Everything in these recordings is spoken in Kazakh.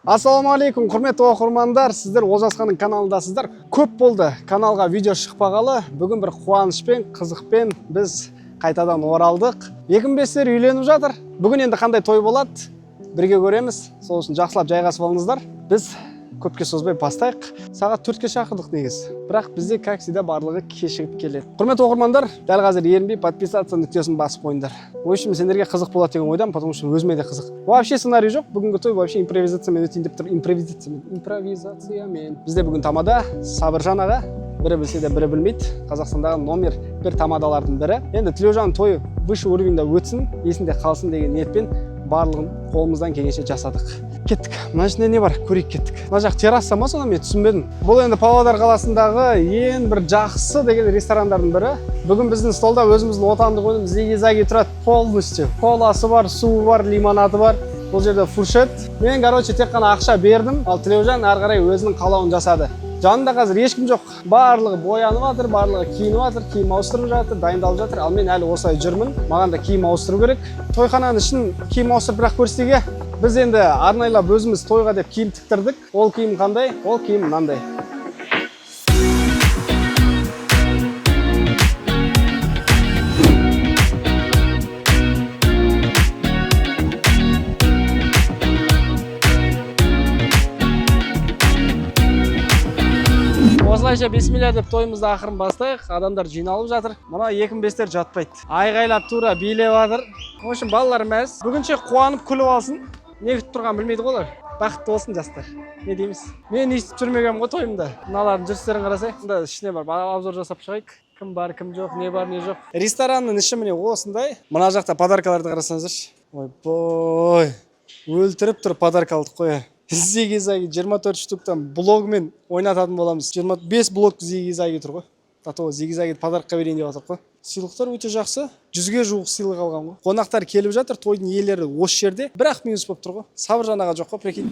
Ассалаумағалейкум, құрметті оқырмандар, сіздер Олжасханның каналындасыздар. Көп болды каналға видео шықпағалы. Бүгін бір қуанышпен, қызықпен біз қайтадан оралдық. 2005-тер үйленіп жатыр. Бүгін енді қандай той болады, бірге көреміз. Сол үшін жақсылап жайғасып алыңыздар. Біз көпке созбай бастайық. Сағат 4-ке шақырдық негізі. Бірақ бізде, как всегда, барлығы кешігіп келеді. Құрметті оқырмандар, дәл қазір ерінбей подписаться нүктесін басып қойыңдар. В общем, сендерге қызық болады деген ойдамын, потому что өзіме де қызық. Вообще сценарий жоқ. Бүгінгі той вообще импровизациямен өтейін деп тұр. Импровизациямен. Импровизациямен. Бізде бүгін тамада Сабыржан аға. Бірі білсе де, бірі білмейді. Қазақстандағы номер бір тамадалардың бірі. Енді Тілеужан тойы выше уровеньда өтсін, есінде қалсын деген ниетпен барлығын қолымыздан келгенше жасадық. Кеттік. Мына ішінде не бар? Көрейік, кеттік. Мына жақ терраса ма сонда, мен түсінбедім. Бұл енді Павлодар қаласындағы ең бір жақсы деген ресторандардың бірі. Бүгін біздің столда өзіміздің отандық өнім Зиги-Заги тұрады полностью. Коласы бар, суы бар, лимонады бар. Бұл жерде фуршет. Мен, короче, тек қана ақша бердім, ал Тілеужан ары қарай өзінің қалауын жасады. Жанында қазір ешкім жоқ. Барлығы боянып жатыр, барлығы киініп жатыр, киім ауыстырып жатыр, дайындалып жатыр. Ал мен әлі осылай жүрмін. Маған да киім ауыстыру керек. Тойхананың ішін киім ауыстырып бірақ көрсетейік, иә. Біз енді арнайлап өзіміз тойға деп киім тіктірдік. Ол киім қандай? Ол киім мынандай. Осылайша бисмилля деп тойымызды ақырын бастайық. Адамдар жиналып жатыр. Мына 2005-тер жатпайды. Айғайлап тура билеп жатыр. В общем, балалар мәз. Бүгінше қуанып күліп алсын. Не күтіп тұрғанын білмейді ғой олар. Бақытты болсын жастар. Не дейміз? Мен өйстіп жүрмегенмін ғой тойымда. Мыналардың жүрістерін қарасай. Мында ішіне барып обзор жасап шығайық. Кім бар, кім жоқ, не бар, не жоқ. Ресторанның іші міне осындай. Мына жақта подаркаларды қарасаңыздаршы. Ойбой. Өлтіріп тұр подарка алдық қой. Зиги-Заги 24 штуктан блогмен ойнататын боламыз. 25 блок Зиги-Заги тұр ғой. Тату Зиги-Загиді подарокқа берейін деп жатыр ғой. Сыйлықтар өте жақсы. 100-ге жуық сыйлық алған ғой. Қонақтар келіп жатыр, тойдың иелері осы жерде. Бірақ минус болып тұр ғой. Сабыржан аға жоқ қой, прикинь.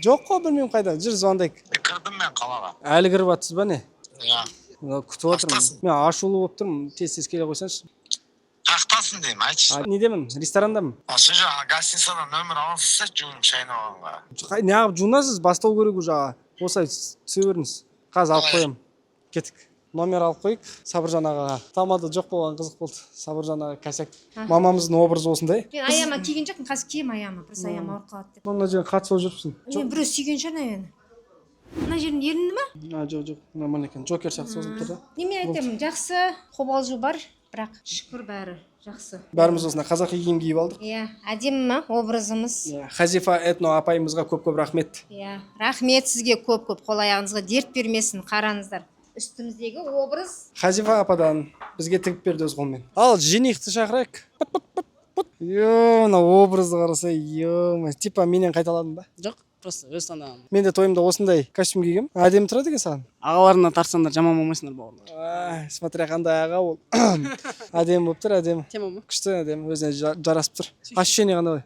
Жоқ қой, білмеймін қайда. Жүр, звондайық. Кірдім мен қалаға. Әлі кіріп жатсыз ба, не? Иә. Мына күтіп отырмын. Мен ашулы болып тұрмын. Тез-тез келе қойсаңшы. Қаяқтасың деймін, айтшы. А, недемін? Ресторандамын. А, сен жаңа гостиницадан нөмір аласыз, жуынып шайнап алғанға. Неғып жуынасыз? Бастау керек уже аға. Осылай түсе беріңіз. Қазір алып қоямын. Кеттік. Номер алып қояйық. Сабыржан ағаға. Тамада жоқ болған қызық болды. Сабыржан аға косяк. Мамамыздың образы осындай. Мен аяғыма киген жоқпын, қазір киемін аяғыма, просто аяғым ауырып қалады деп. Мына жерін қатты созып жүріпсің. Мен біреу сүйген шығар, наверное. Мына жерім ерінді ма? А, жоқ, жоқ, нормально екен. Джокер сияқты созылып тұр да. Немен айтамын, жақсы, қобалжу бар, бірақ шүкір, бәрі жақсы. Бәріміз осындай қазақи киім киіп алдық. Иә, әдемі ма образымыз? Иә, Хазифа этно апайымызға көп көп рахмет. Иә, рахмет сізге көп көп, қол аяғыңызға дерт бермесін. Қараңыздар, үстіміздегі образ. Хазифа ападан бізге тігіп берді өз қолымен. Ал женихті шақырайық. Пыт, пыт, пыт, пыт. Е, мына образды қараса, е, типа менен қайталадың ба? Жоқ, просто өз таңдағаным. Мен де тойымда осындай костюм кигенмін. Әдемі тұрады екен саған. Ағаларына тартсаңдар, жаман болмайсыңдар, бауырлар. Ай, смотря қандай аға ол. Әдемі болып тұр, әдемі. Тема ма? Күшті, әдемі, өзіне жарасып тұр. Ощущение қандай?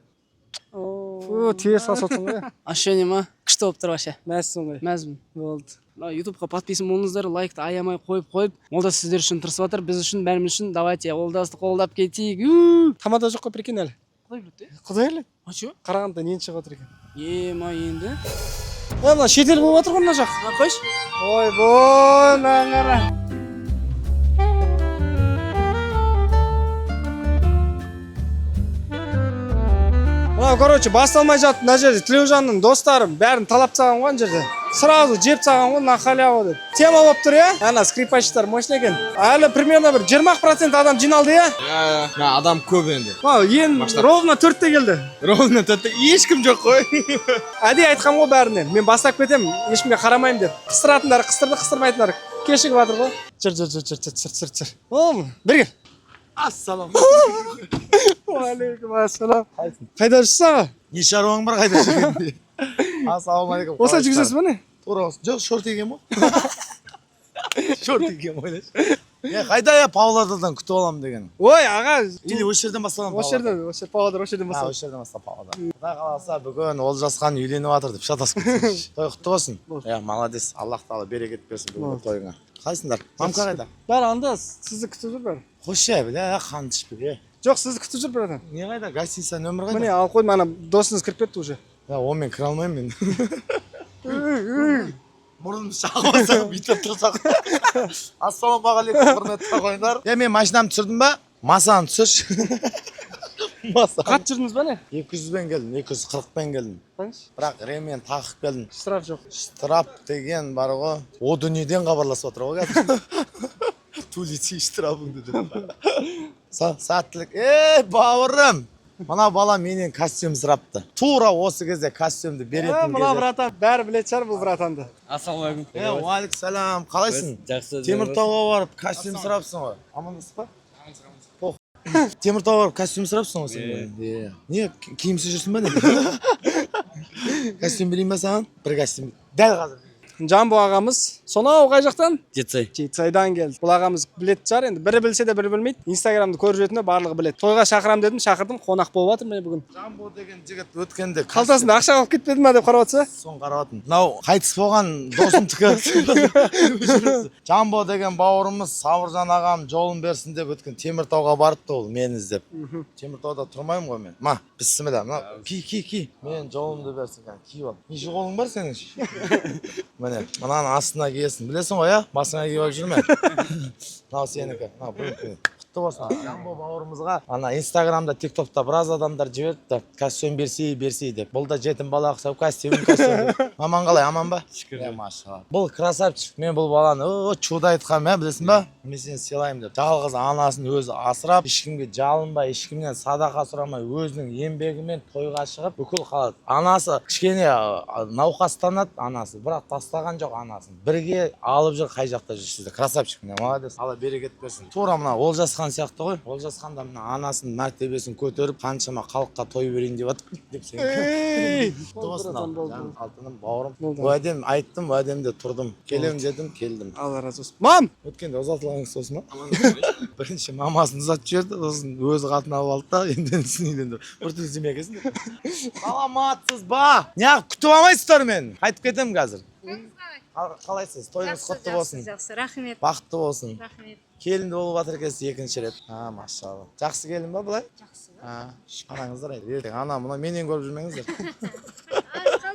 Фу, теріс басып отырсың ғой. Ощущение ма? Күшті болып тұр вообще. Мәзсің ғой. Мәзбін. Болды. Мына ютубқа подписан болыңыздар, лайкты аямай қойып қойып. Ол да сіздер үшін тырысып жатыр, біз үшін, бәріміз үшін. Давайте Олжасты қолдап кетейік. У! Тамада жоқ қой, прикинь, әлі. Құдай біледі. Құдай біледі. А че? Қарағандыда нені шығып жатыр екен? Е, ма енді? Е, мына шетел болып жатыр ғой мына жақ. А, қойшы. Ойбой, мынаны қара. Мынау, короче, басталмай жатып, мына жерде Тілеужанның достары бәрін талап тастаған ғой ана жерде. Сразу жеп тастаған ғой на халяву деп. Тема болып тұр, иә? Ана скрипачтар мощный екен. Әлі примерно бір 20% адам жиналды, иә? Иә, иә, адам көп енді. Мынау ең Масштаб. Ровно 4-те келді. Ровно 4-те ешкім жоқ қой. Әдейі айтқам ғой бәріне. Мен бастап кетемін, ешкімге қарамаймын деп. Қыстыратындар қыстырды, қыстырмайтындар кешігіп жатыр ғой. Жүр, жүр, жүр, жүр, жүр, жүр, жүр, жүр. О, бері кел. Ассалаумағалейкум. Уағалейкум ассалам. Қайда жүрсіз, аға? Не шаруаң бар, қайда жүргенде? Ассалаумағалейкум. Осылай жүргізесіз ба, не? Тура осы. Жоқ, шорт кигенмін ғой. Шорт киген ойлашы. Е, қайда, я Павлодардан күтіп аламын деген. Ой, аға. Или осы жерден басталамын. Осы жерден, осы жер, Павлодар осы жерден А, басталады. осы жерден бастап Павлодар. Құдай қаласа, бүгін Олжасхан үйленіп жатыр деп шатасып кетсеңші. Той құтты болсын. Иә, молодец. Аллах тағала берекет берсін бүгінгі тойыңа. Қалайсыңдар? Мамка қайда? Бәрі анда, сізді күтіп жүр бәрі. Қойшы, бля, қанды ішпе. Жоқ, сізді күтіп жүр, братан. Не қайда? Гостиница нөмір қайда? Міне, алып қойдым, ана досыңыз кіріп кетті уже. Я онымен кіре алмаймын мен. Мұрнымды шағып алсам, бүйтіп тұрсақ. Ассалаумағалейкум, құрметті ағайындар. Е, мен машинамды түсірдім ба? Масаны түсірші. Маса. Қатты жүрдіңіз ба, не? 200-бен келдім, 240-пен келдім. Қойыңызшы. Бірақ ремень тағып келдім. Штраф жоқ. Штраф деген бар ғой. О дүниеден хабарласып отыр ғой қазір. Төлесе штрафыңды деп. Сәттілік. Ей, бауырым! Мына бала менен костюм сұрапты. Тура осы кезде костюмді беретін Мына кезде. братан, бәрі білетін шығар бұл братанды. Ассалаумағалейкум. Е, уағалейкум, қалайсың? Жақсы. Теміртауға барып костюм сұрапсың ғой. Амандасыз ба? Пох. Теміртауға барып костюм сұрапсың ғой сен. Иә. Не, киімсіз жүрсің ба не? Костюм берейін ба саған? Бір костюм. Дәл қазір. Жамбо ағамыз сонау қай жақтан? Жетісай. Жетісайдан келді. Бұл ағамыз білетін шығар енді, бірі білсе де, бірі білмейді. Инстаграмды көріп жүретіндер барлығы біледі. Тойға шақырам дедім, шақырдым, қонақ болып жатыр міне бүгін. Жамбо деген жігіт өткенде Қалтасында ақша қалып кетпеді ма деп қарап отырса. Соны қарап жатырмын. Мынау қайтыс болған досымдікі. Жамбо деген бауырымыз Сабыржан ағам жолын берсін деп өткен Теміртауға барыпты ол мені іздеп. Теміртауда тұрмаймын ғой мен. Ма, бісміллә. Мына ки, ки, ки. Мен жолымды берсін, кәне киіп ал. Неше қолың бар сенің? Міне, мынаның астына киесің. Білесің ғой, иә? Басыңа киіп алып жүрме. Мынау сенікі. Мынау бұнікі. Құтты болсын. Жамбо бауырымызға ана Инстаграмда, Тиктокта біраз адамдар жіберіпті. Костюм берсей, берсей деп. Бұл да жетім бала ұқсап костюм, костюм. Деп. Маман қалай, аман ба? Шүкір. Машалла. Бұл красавчик. Мен бұл баланы о, чудо айтқанмын, ә, білесің ба? Мен сені сыйлаймын деп. Жалғыз анасын өзі асырап, ешкімге жалынбай, ешкімнен садақа сұрамай, өзінің еңбегімен тойға шығып, бүкіл қалады. Анасы кішкене науқастанады анасы, бірақ тастаған жоқ анасын. Бірге алып жүр, қай жақта жүрсе де. Красавчик, міне, молодец. Алла берекет берсін. Тура мына Олжасхан сияқты ғой. Олжасхан да мына анасының мәртебесін көтеріп, қаншама халыққа той берейін деп жатыр деп сен. Ей! Құтты болсын, Братан, болды. жаным, алтыным, бауырым. Болды. Уәдем айттым, уәдемде тұрдым. Келем дедім, келдім. Алла разы болсын. Мам! Өткенде ұзатылған кісі осы ма? Бірінші мамасын ұзатып жіберді, сосын өзі қатын алып алды да, енді інісін үйленді. Біртүрлі семья екенсің деп. Саламатсыз ба? Неғып күтіп алмайсыздар мені? Қайтып кетемін қазір. Қалайсыз? Тойыңыз құтты болсын. Жақсы, рахмет. Бақытты болсын. Рахмет. Келінді болып жатыр екенсіз екінші рет. А, машалла. Жақсы келін ба былай? Жақсы. А, қараңыздар ертең ана мына менен көріп жүрмеңіздер.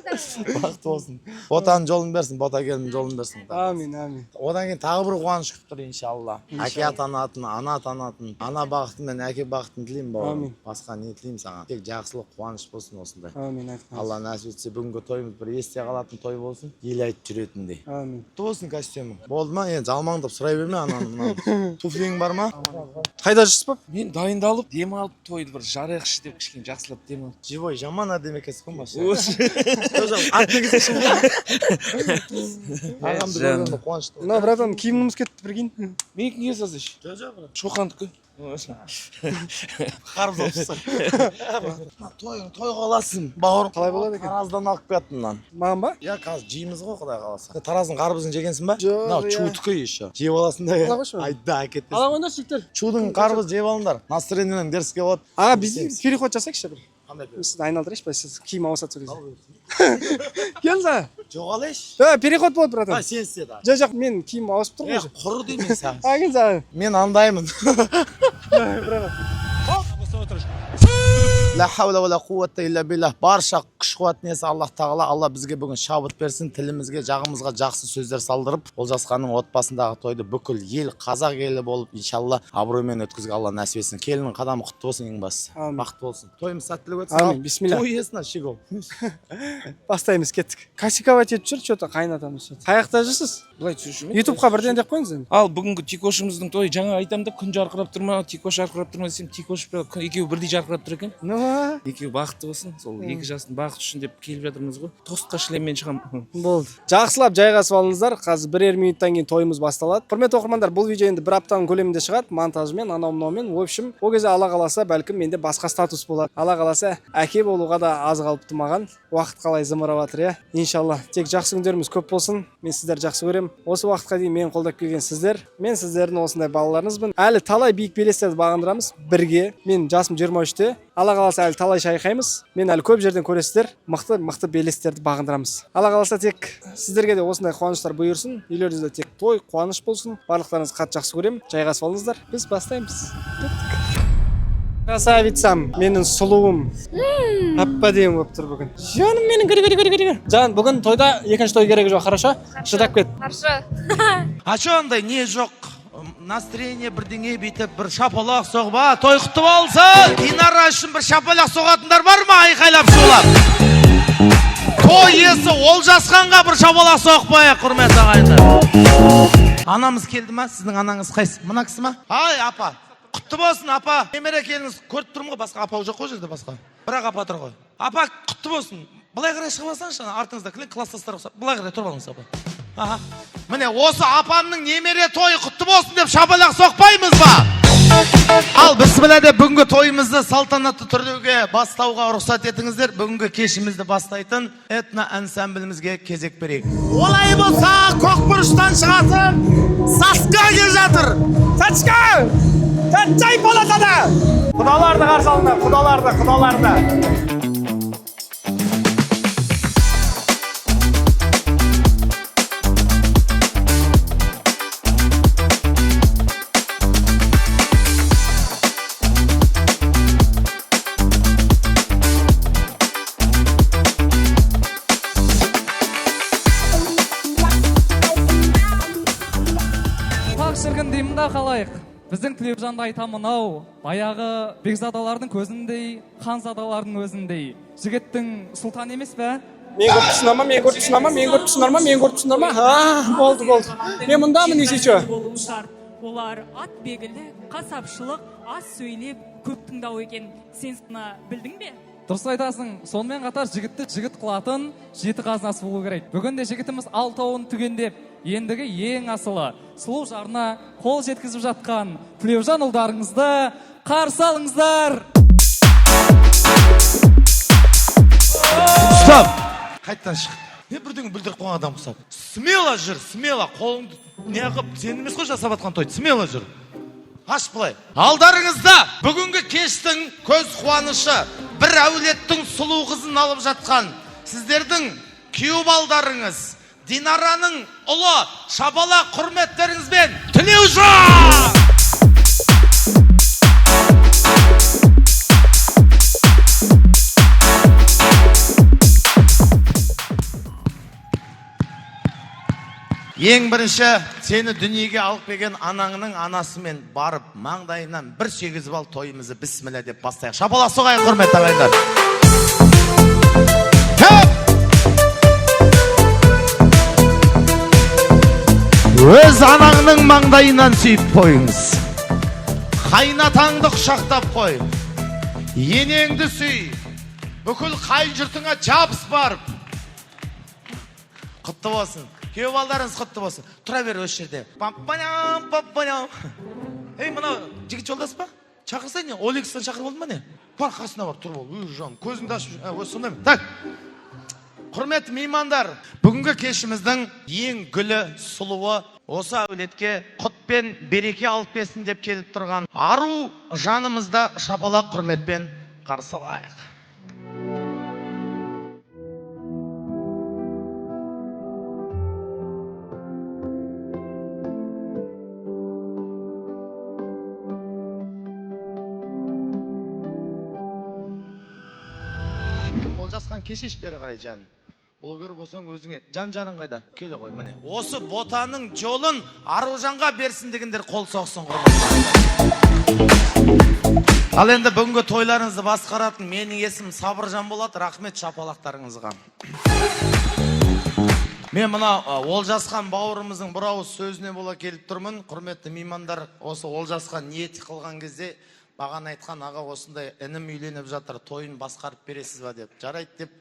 Бақытты болсын. Ботаның жолын берсін, бота келіннің жолын берсін. Амин, амин. Одан кейін тағы бір қуаныш күтіп тұр иншалла. Әке атанатын, ана атанатын, ана бақыты мен әке бақытын тілеймін бауырым. Амин. Басқа не тілеймін саған? Тек жақсылық, қуаныш болсын осындай. Амин, айтқан. Алла нәсіп етсе, бүгінгі тойымыз бір есте қалатын той болсын, ел айтып жүретіндей. Амин. Құтты болсын костюмің. Болды ма? Енді жалмаңдап сұрай берме ананы мынаны. Туфлиң бар ма? Қайда жүрсіз ба? Мен дайындалып, демалып, тойды бір жарайықшы деп, кішкене жақсылап демалып. Живой жаман әдемі екенсің ғой машина. Артына кетсеші. Ағамды көргенде қуанышты. Мына братан киіміміз кетті, прикинь. Менікі не салсайшы? Жоқ, жоқ, брат. Шоқандікі. Қарыз алып тастар. Тойың той қыласың, бауырым. Қалай болады екен? Тараздан алып келаттым мынаны. Маған ба? Иә, қазір жейміз ғой, құдай қаласа. Сен Тараздың қарбызын жегенсің ба? Жоқ, Мынау иә. чудікі еще. Жеп аласың да. Ала қойшы. Айда әкетесің. Ала қойыңдаршы, жігіттер. Чудың қарбыз жеп алыңдар. Настроениең дерске болады. Аға, біз переход жасайықшы бір. Қандай Мен сізді айналдырайыншы, былай сіз киім ауысады сол кезде. Келіңіз аға. Жоғалайшы. Е, переход болады, братан. А, сен істе да. Жоқ, жоқ, мен киім ауысып тұр Е, ғой. құр деймін саған. Аға, келіңіз аға. Мен андаймын. Ла хаула уа ла қуатта илля биллах. Барша күш қуат несі Аллах тағала. Алла бізге бүгін шабыт берсін, тілімізге, жағымызға жақсы сөздер салдырып, Олжасханның отбасындағы тойды бүкіл ел, қазақ елі болып, иншалла абыроймен өткізуге Алла нәсіп етсін. Келіннің қадамы құтты болсын ең бастысы. Амин. Бақытты болсын. Тойымыз сәттілік өтсін. Амин, бисмилля. Той иесін, щегол. Бастаймыз, кеттік. Косяковать етіп жүр, что-то қайнатамыз. Қай жақта жүрсіз? Былай түсірші ме? Ютубқа бірден деп қойыңыз енді. Ал бүгінгі Тикошымыздың тойы, жаңа айтамын да, күн жарқырап тұр ма, Тикош жарқырап тұр ма десем, Тикош екеуі бірдей жарқырап тұр екен. Ну, Екеуі бақытты болсын. Сол екі жастың бақыты үшін деп келіп жатырмыз ғой. Тостқа шлеммен шығамын. Болды. Жақсылап жайғасып алыңыздар. Қазір бірер минуттан кейін тойымыз басталады. Құрметті оқырмандар, бұл видео енді бір аптаның көлемінде шығады, монтажмен, анау мынаумен. В общем, ол кезде Алла қаласа, бәлкім менде басқа статус болады. Алла қаласа, әке болуға да аз қалыпты маған. Уақыт қалай зымырап жатыр, иә. Иншалла, тек жақсы күндеріміз көп болсын. Мен сіздерді жақсы көремін. Осы уақытқа дейін мені қолдап келген сіздер, мен сіздердің осындай балаларыңызбын. Әлі талай биік белестерді бағындырамыз бірге. Мен жасым 23-те. Алла қаласа, әлі талай шайқаймыз. Мен әлі көп жерден көресіздер. Мықты мықты белестерді бағындырамыз. Алла қаласа, тек сіздерге де осындай қуаныштар бұйырсын. Үйлеріңізде тек той, қуаныш болсын. Барлықтарыңызды қатты жақсы көремін. Жайғасып алыңыздар. Біз бастаймыз. Кеттік. Красавицам, менің сұлуым. Әп-әдемі болып тұр бүгін. Жаным менің, кір, кір, кір, кір. Жан, бүгін тойда екінші той керегі жоқ, хорошо? Шыдап кет. Хорошо. А че андай не жоқ, настроение бірдеңе, бүйтіп бір шапалақ соғып, а, той құтты болсын! Динара үшін бір шапалақ соғатындар бар ма, айқайлап шулап? Той иесі Олжасханға бір шапалақ соғып қояйық, құрметті ағайындар. Анамыз келді ма? Сіздің анаңыз қайсы? Мына кісі ма? Ай, апа, құтты болсын, апа. Немере келініңіз көріп тұрмын ғой, басқа апа жоқ қой ол жерде, басқа бірақ апа тұр ғой. Апа, құтты болсын. Былай қарай шығып алсаңызшы, ана артыңызда кілең класстастар ұқсап былай қарай тұрып алыңыз, апа. Аха, міне, осы апамның немере тойы құтты болсын деп шапалақ соқпаймыз ба? Ал бісміллә деп бүгінгі тойымызды салтанатты түрде бастауға рұқсат етіңіздер. Бүгінгі кешімізді бастайтын этно ансамблімізге кезек берейік. Олай болса, көкбұрыштан шығатын Саска келе жатыр. Сачка! Чай полосада! Құдаларды қарсы алыңдар, құдаларды, құдаларды. Пақ шіркін деймін да, халайық. Біздің Тілеужанды айтамын ау, баяғы бекзадалардың көзіндей, ханзадалардың өзіндей. Жігіттің сұлтаны емес пе? Мен көріп тұрсыңдар ма? Мен көріп тұрсыңдар ма? Мен көріп тұрсыңдар ма? Мен көріп тұрсыңдар ма? А, болды, болды. Мен мұндамын, если че. Болуы шарт. Олар ат бегілік, қасапшылық, аз сөйлеп, көп тыңдау екен. Сен соны білдің бе? Дұрыс айтасың. Сонымен қатар жігітті жігіт қылатын жеті қазынасы болу керек. Бүгін де жігітіміз алтауын түгендеп, ендігі ең асылы сұлу жарына қол жеткізіп жатқан Тілеужан ұлдарыңызды қарсы алыңыздар. Стоп! Қайтадан шық. Не, бірдеңе бүлдіріп қойған адам ұқсап. Смело жүр, смело. Қолыңды не қылып, сен емес қой жасап жатқан тойды. Смело жүр. Аш былай. Алдарыңызда бүгінгі кештің көз қуанышы, бір әулеттің сұлу қызын алып жатқан сіздердің күйеу балдарыңыз, Динараның ұлы, шапалақ құрметтеріңізбен Тілеужан! Ең бірінші сені дүниеге алып келген анаңның анасымен барып маңдайынан бір сүйгізіп ал, тойымызды бісміллә деп бастайық. Шапалақ соғайық, құрметті ағайындар. Хеп! Өз анаңның маңдайынан сүйіп қойыңыз. Қайнатаңды құшақтап қой. Енеңді сүй. Бүкіл қайын жұртыңа жабыс барып. Құтты болсын. Күйеу балдарыңыз құтты болсын. Тұра бер осы жерде. Пам-паням, пам-паням. Ей, мынау жігіт жолдас па? Шақырсай не? Олекстан шақырып алдың ба не? Бар, қасына бар, тұр бол. Өй, жан, көзіңді ашып, ә, өзі сондай ма? Так. Құрметті меймандар, бүгінгі кешіміздің ең гүлі, сұлуы, осы әулетке құт пен береке алып келсін деп келіп тұрған ару жанымызда шапалақ құрметпен қарсы алайық. Олжасхан, кешеш бері қарай, жаным. Блогер болсаң өзіңе, жан жарың қайда? Келе ғой, міне. Осы ботаның жолын Аружанға берсін дегендер қол соқсын, құрметті. Ал енді бүгінгі тойларыңызды басқаратын менің есімім Сабыржан болады. Рахмет шапалақтарыңызға. Мен мына Олжасхан бауырымыздың бір ауыз сөзіне бола келіп тұрмын. Құрметті меймандар, осы Олжасхан ниет қылған кезде маған айтқан: аға, осындай інім үйленіп жатыр, тойын басқарып бересіз ба деп. Жарайды деп,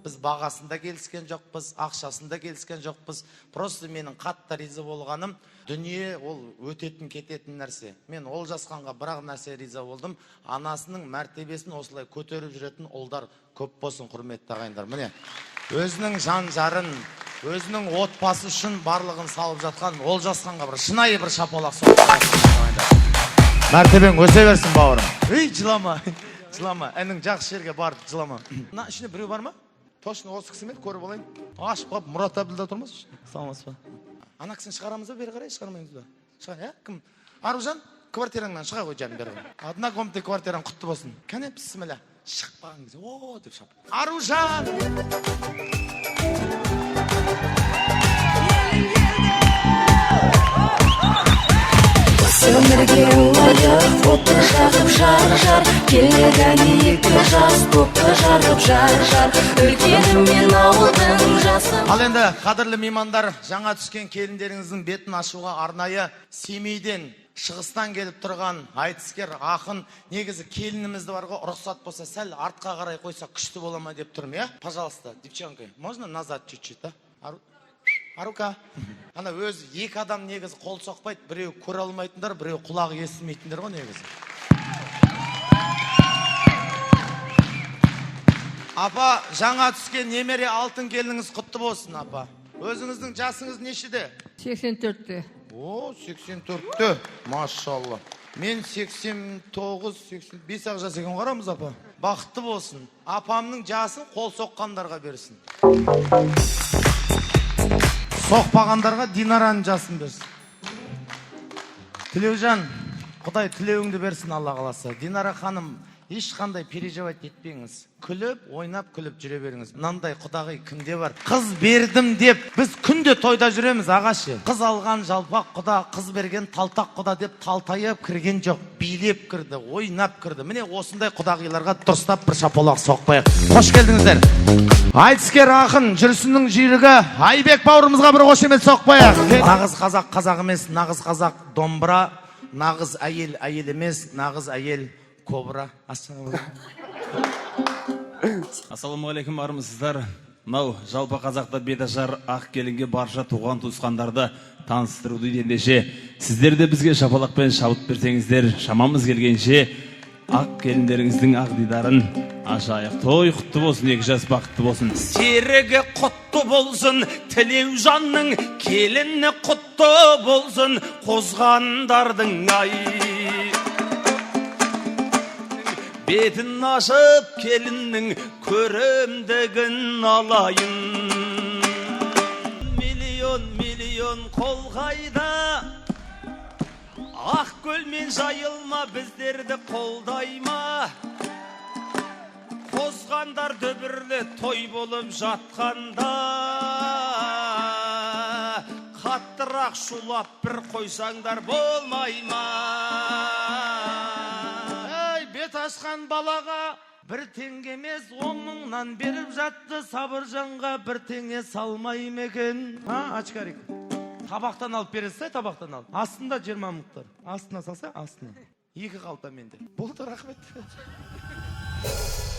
біз бағасында келіскен жоқпыз, ақшасында келіскен жоқпыз. Просто менің қатты риза болғаным, дүние ол өтетін кететін нәрсе. Мен Олжасханға бір ақ нәрсе риза болдым. Анасының мәртебесін осылай көтеріп жүретін ұлдар көп болсын, құрметті ағайындар. Міне, өзінің жан жарын, өзінің отбасы үшін барлығын салып жатқан Олжасханға бір шынайы бір шапалақ соғып. Мәртебең өсе берсін, бауырым. Ей, жылама, жылама. Інің жақсы жерге барып жылама. Мына ішінде біреу бар ма? Точно осы кісі ме еді? Көріп алайын. Ашып қалып, Мұрат Әбділда тұр ма? Саламатсыз ба? Ана кісіні шығарамыз ба бері қарай, шығармаймыз ба? Шығар, иә? Кім? Аружан, Квартираңнан шыға ғой, жаным, бері. Однокомнатный квартираң құтты болсын. Кәне, бісміллә. Шығып кезде, о деп шап. Аружан! Өмірге лайық отты жағып жар-жар келеді, екі жас топты жарып жар-жар, үлкені мен ауылдың жасы. Ал енді, қадірлі меймандар, жаңа түскен келіндеріңіздің бетін ашуға арнайы Семейден, шығыстан келіп тұрған айтыскер ақын. Негізі келінімізді бар ғой, рұқсат болса, сәл артқа қарай қойсақ, күшті бола ма деп тұрмын, иә? Пожалуйста, девчонка, можно назад чуть-чуть, а? Арука. Ана өзі екі адам негізі қол соқпайды, біреу көре алмайтындар, біреу құлағы естімейтіндер ғой негізі. Апа, жаңа түскен немере алтын келініңіз құтты болсын, апа. Өзіңіздің жасыңыз нешеде? 84-те. О, 84-те. Машалла. Мен 89, 85 ақ жас екен ғой арамыз, апа. Бақытты болсын. Апамның жасын қол соққандарға берсін. Соқпағандарға Динараның жасын берсін. Тілеужан, Құдай тілеуіңді берсін, Алла қаласа. Динара ханым, ешқандай переживать етпеңіз. Күліп, ойнап, күліп жүре беріңіз. Мынандай құдағи кімде бар? Қыз бердім деп, біз күнде тойда жүреміз, ағашы. Қыз алған жалпақ құда, қыз берген талтақ құда деп талтайып кірген жоқ, билеп кірді, ойнап кірді. Міне, осындай құдағиларға дұрыстап бір шапалақ соқпайық. Қош келдіңіздер. Айтыскер ақын, жүрісінің жүйрігі Айбек бауырымызға бір қошемет соқпайық. Нағыз қазақ қазақ емес, нағыз қазақ домбыра, нағыз әйел әйел емес, нағыз әйел кобра. Ассалаумағалейкум, армысыздар! Мынау жалпы қазақта беташар ақ келінге барша туған туысқандарды таныстыру дейді. Ендеше сіздер де бізге шапалақпен шабыт берсеңіздер, шамамыз келгенше ақ келіндеріңіздің ақ дидарын ашайық. Той құтты болсын, екі жас бақытты болсын. Серігі құтты болсын, Тілеужанның келіні құтты болсын, қозғандардың ай. Бетін ашып келіннің көрімдігін алайын. Миллион, миллион қол қайда? Ақ көлмен жайылма, біздерді қолдай ма? Қозғандар дүбірлі той болып жатқанда, қаттырақ шулап бір қойсаңдар болмай ма? Ей, бет ашқан балаға бір теңге емес, 10 мыңнан беріп жатты, Сабыржанға бір теңге салмай ма екен? А, очкарик. Табақтан алып бересіз, табақтан алып. Астында 20 мың тұр. Астына салса, астына. Екі қалта менде. Болды, рахмет.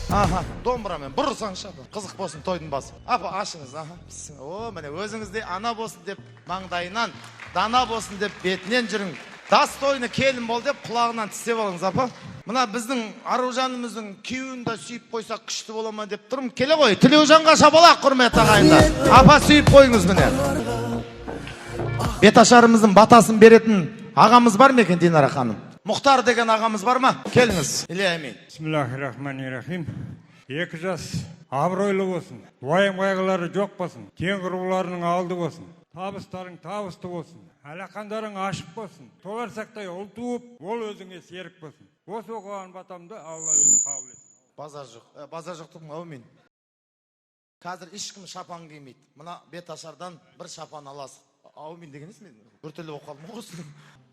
Аха, домбырамен бұрсаңшы, апа. Қызық болсын тойдың басы. Апа, ашыңыз, аха. О, міне, өзіңіздей ана болсын деп маңдайынан, дана болсын деп бетінен жүрің. Достойный келін бол деп құлағынан тістеп алыңыз, апа. Мына біздің Аружанымыздың күйеуін де сүйіп қойсақ, күшті бола ма деп тұрмын. Келе ғой, Тілеужанға шапалақ, құрметті ағайындар. Апа, сүйіп қойыңыз, міне. Беташарымыздың батасын беретін ағамыз бар ма екен, Динара ханым? Мұхтар деген ағамыз бар ма? Келіңіз. Илья, әмин. Бисмиллахи. Екі жас абыройлы болсын, уайым қайғылары жоқ болсын, тең құрбыларының алды болсын, табыстарың табысты болсын, алақандарың ашық болсын, толарсақтай ұл туып, ол өзіңе серік болсын. Осы оқыған батамды Алла өзі қабыл етсін. Базар жоқ. Базар жоқ деппін, әумин. Қазір ешкім шапан кимейді. Мына беташардан бір шапан аласыз. Әумин деген несі, мен біртүрлі болып қалдым ғой осыны.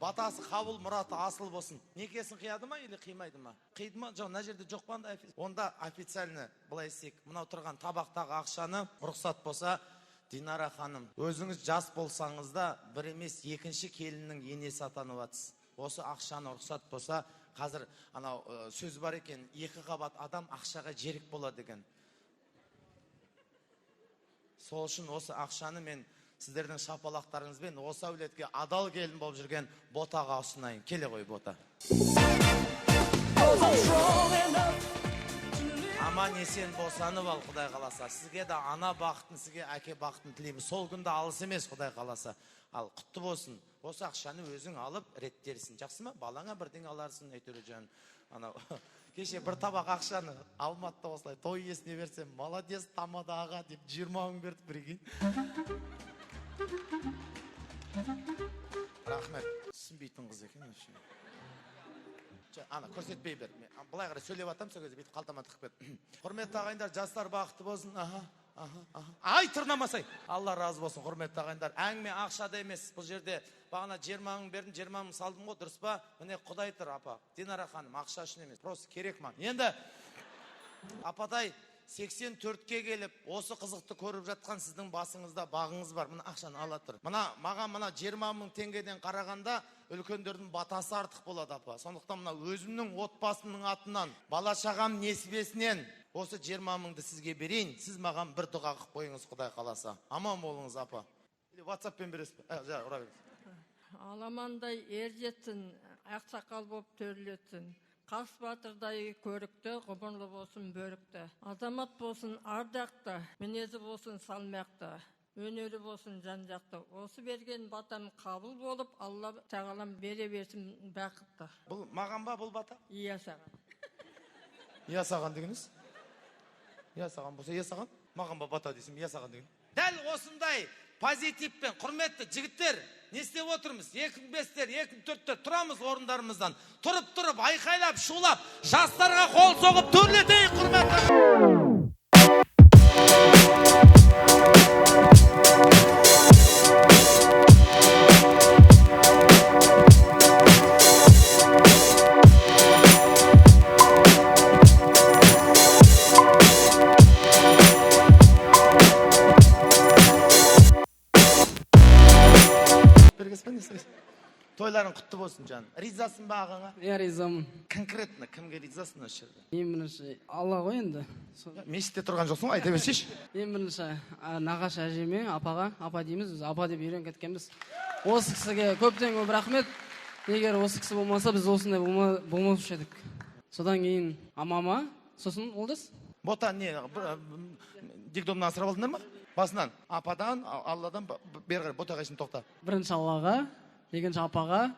Батасы қабыл, мұраты асыл болсын. Некесін қияды ма или қимайды ма? Қиды ма? Жоқ, мына жерде жоқ па анда? Онда официально былай істейік. Мынау тұрған табақтағы ақшаны, рұқсат болса, Динара ханым, өзіңіз жас болсаңыз да, бір емес, екінші келіннің енесі атанып жатсыз. Осы ақшаны, рұқсат болса, қазір анау сөз бар екен, екі қабат адам ақшаға жерік болады екен. Сол үшін осы ақшаны мен сіздердің шапалақтарыңызбен осы әулетке адал келін болып жүрген Ботаға ұсынайын. Келе ғой, Бота. Аман есен босанып ал, Құдай қаласа. Сізге де ана бақытын, сізге әке бақытын тілеймін. Сол күнде алыс емес, Құдай қаласа. Ал құтты болсын. Осы ақшаны өзің алып реттерсің. Жақсы ма? Балаңа бірдеңе аларсың, әйтеуір жан. Анау кеше бір табақ ақшаны Алматыда осылай той иесіне берсем, молодец, тамада аға деп 20 мың берді, прикинь. Рахмет. Түсінбейтін қыз екен вообще. Ана көрсетпей бер. Мен былай қарай сөйлеп жатамын, сол кезде бүйтіп қалтама тығып кет. Құрметті ағайындар, жастар бақытты болсын. Аха, аха, аха. Ай, тырнамасай. Алла разы болсын, құрметті ағайындар. Әңгіме ақшада емес. Бұл жерде бағана 20 мың бердім, 20 мың салдым ғой, дұрыс па? Міне, құдай тұр, апа. Динара ханым, ақша үшін емес, просто керек маған. Енді апатай, 84-ке келіп, осы қызықты көріп жатқан сіздің басыңызда бағыңыз бар. Мына ақшаны ала тұр. Мына маған мына 20 мың теңгеден қарағанда үлкендердің батасы артық болады, апа. Сондықтан мына өзімнің отбасымның атынан, бала шағам несібесінен осы 20 мыңды сізге берейін. Сіз маған бір дұға қылып қойыңыз, Құдай қаласа. Аман болыңыз, апа. Или WhatsApp-пен бересіз бе? Жа, ұра беріңіз. Аламандай ер жетсін, ақсақал болып төрлетсін. Қас батырдай көрікті, ғұмырлы болсын бөрікті. Азамат болсын ардақты, мінезі болсын салмақты, өнері болсын жан жақты. Осы берген батам қабыл болып, Алла тағалам бере берсін бақытты. Бұл маған ба, бұл бата? Иә, саған. Иә, саған дегеніңіз? Иә, саған болса, иә, саған. Маған ба бата дейсің, иә, саған деген. Дәл осындай позитивпен, құрметті жігіттер, не істеп отырмыз? 2005-тер, 2004-тер тұрамыз орындарымыздан. Тұрып-тұрып, айқайлап, шулап, жастарға қол соғып төрлетейік, құрметті. Бергесіз бе, не істейсіз? Тойларың құтты болсын, жаным. Ризасың ба ағаңа? Иә, ризамын. Конкретно кімге ризасың осы жерде? Ең бірінші Алла ғой енді. Мешітте тұрған жоқсың ғой, айта берсейші. Ең бірінші нағашы әжеме, апаға, апа дейміз, біз апа деп үйреніп кеткенбіз. Осы кісіге көптен көп рахмет. Егер осы кісі болмаса, біз осындай болмаушы едік. Содан кейін мамама, сосын Олдас. Бота не, дикдомнан асырап алдыңдар ма? Басынан ападан, Алладан, бері қарай ботаға шейін тоқта. Бірінші Аллаға, екінші апаға,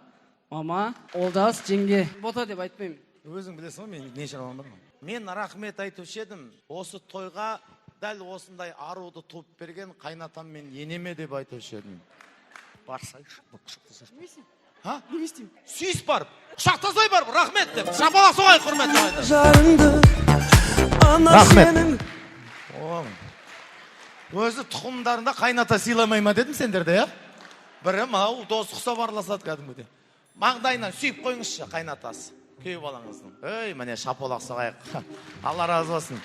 мама, Олдас, жеңге. Бота деп айтпаймын. Өзің білесің ғой, мен не шаруам бар ма? Мен рахмет айтушы едім. Осы тойға дәл осындай аруды туып берген қайнатам мен енеме деп айтушы едім. Барсайшы, құшақтасайшы. Не істеймін? Ха? Не істеймін? Сүйіс барып, құшақтасай барып, рахмет деп. Шапалақ соғайық, құрметті ағайындар. Жарыңды, ана Рахмет. сенің. Оң. Өзі тұқымдарында қайната сыйламай ма дедім сендерде, иә? Бірі мынау досы құсап араласады кәдімгідей. Маңдайынан сүйіп қойыңызшы қайнатасы, күйеу балаңыздың. Ей, міне шапалақ соғайық. Алла разы болсын.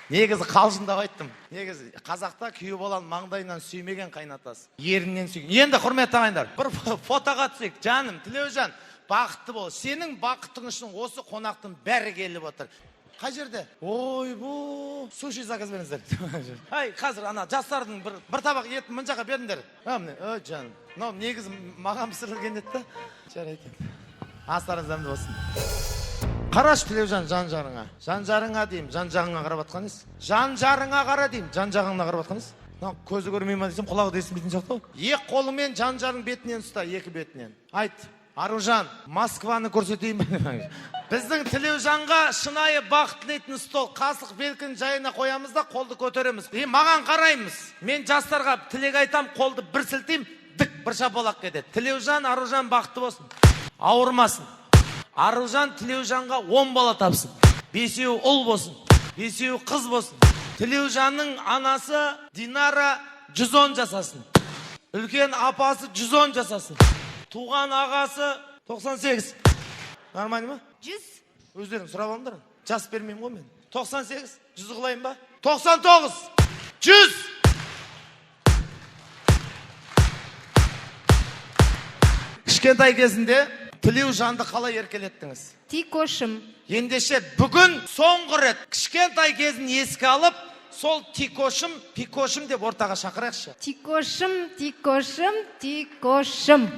Негізі қалжыңдап айттым. Негізі қазақта күйеу баланың маңдайынан сүймеген қайнатасы, ерінен сүйген. Енді құрметті ағайындар, бір фотоға түсейік. Жаным, Тілеужан, бақытты бол. Сенің бақытың үшін осы қонақтың бәрі келіп отыр. Қай жерде? Ойбу, суши заказ беріңіздер. Ай, қазір ана жастардың бір табақ етін мына жаққа беріңдер. А, міне, ой, жаным. Мынау негізі маған пісірілген ет та. Жарайды енді. Астарыңыз дәмді болсын. Қарашы, Тілеужан, жан жарыңа. Жан жарыңа деймін, жан жағыңа қарап жатқан емес. Жан жарыңа қара деймін, жан жағыңа қарап жатқан емес. Мынау көзі көрмей ма десем, құлағы да естімейтін сияқты ғой. Екі қолыңмен жан жарың бетінен ұста, екі бетінен. Айт, Аружан, Москваны көрсетейін бе? Біздің Тілеужанға шынайы бақыт тілейтін стол, қасық белкін жайына қоямыз да қолды көтереміз. И маған қараймыз. Мен жастарға тілек айтам, қолды бір сілтеймін, дік бір шапалақ кетеді. Тілеужан, Аружан бақытты болсын. Ауырмасын. Аружан Тілеужанға 10 бала тапсын. 5-еуі ұл болсын, 5-еуі қыз болсын. Тілеужанның анасы Динара 110 жасасын. Үлкен апасы 110 жасасын. Туған ағасы 98. Нормально ма? 100. Өздерің сұрап алыңдар. Жас бермеймін ғой мен. 98, 100 қылайын ба? 99, 100. Кішкентай кезінде Тілеужанды қалай еркелеттіңіз? Тикошым. Ендеше бүгін соңғы рет кішкентай кезін еске алып, сол тикошым, пикошым деп ортаға шақырайықшы. Тикошым, тикошым, тикошым.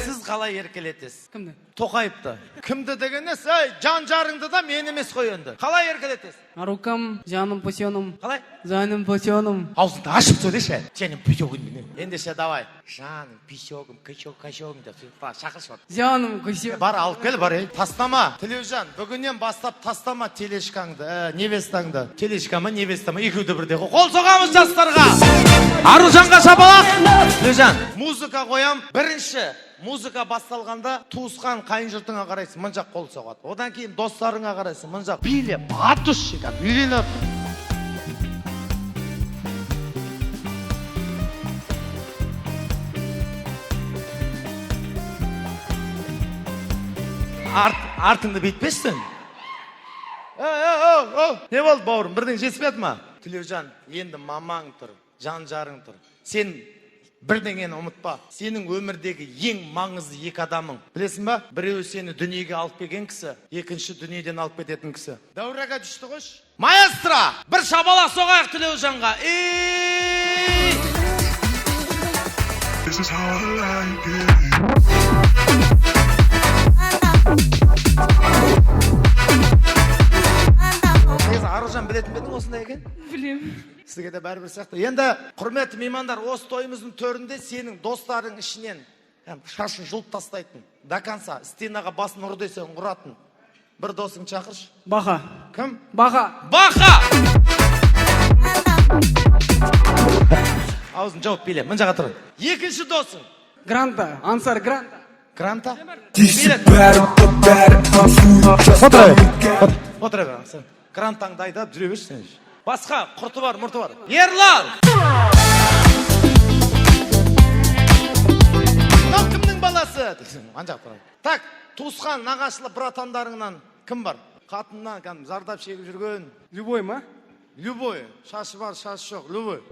Сіз қалай еркелетесіз? Кімді? Тоқаевты. Кімді деген несі? Ей, жан жарыңды да мен емес қой енді. Қалай еркелетесіз? Арукам, жаным пусеным. Қалай? Жаным пусеным. Аузыңды ашып сөйлеші. Сенің пүсегің. Ендеше давай. Жаным, писегім, кішок, кашогым деп сөйтіп шақыршы. Жаным, кішок. Бар, алып кел, бар, ей. Тастама. Тілеужан, бүгіннен бастап тастама телешкаңды, невестаңды. Телешка ма, невеста ма, екеуі де бірдей. Қол соғамыз жастарға. Аружанға шапалақ. Тілеужан, музыка қоям. Бірінші музыка басталғанда туысқан қайын жұртыңа қарайсың, мына жақ қол соғады. Одан кейін достарыңа қарайсың, мына жақ. Билеп, атуш, үйленіп. Артыңды бүйтпешсің. Не болды, бауырым, бірдеңе жетіспеді ма? Тілеужан, енді мамаң тұр, жан жарың тұр. Сен бірдеңені ұмытпа. Сенің өмірдегі ең маңызды екі адамың. Білесің ба? Біреуі сені дүниеге алып келген кісі, екінші дүниеден алып кететін кісі. Дәураға түсті қойшы. Маэстро, бір шабалақ соғайық Тілеужанға. Ей! This is how I like it. Негізі Аружан білетін бе едің осындай екен? Білемін. Сізге де бәрібір сияқты. Енді, құрметті меймандар, осы тойымыздың төрінде сенің достарың ішінен шашын жұлып тастайтын, до конца, стенаға басын ұр десең ұратын бір досың шақыршы. Баха. Кім? Баха. Баха! Аузын жауып биле, мына жаққа тұр. Екінші досың. Гранта, Ансар Гранта. Гранта? Отыра бер. Отыра бер, Ансар. Грантаңды айдап жүре берші сен. Басқа құрты бар, мұрты бар. Ерлан! Мынау кімнің баласы? Ана жақта тұр. Так, туысқан нағашылы братандарыңнан кім бар? Қатыннан кәдімгі зардап шегіп жүрген. Любой ма? Любой. Шашы бар, шашы жоқ, любой.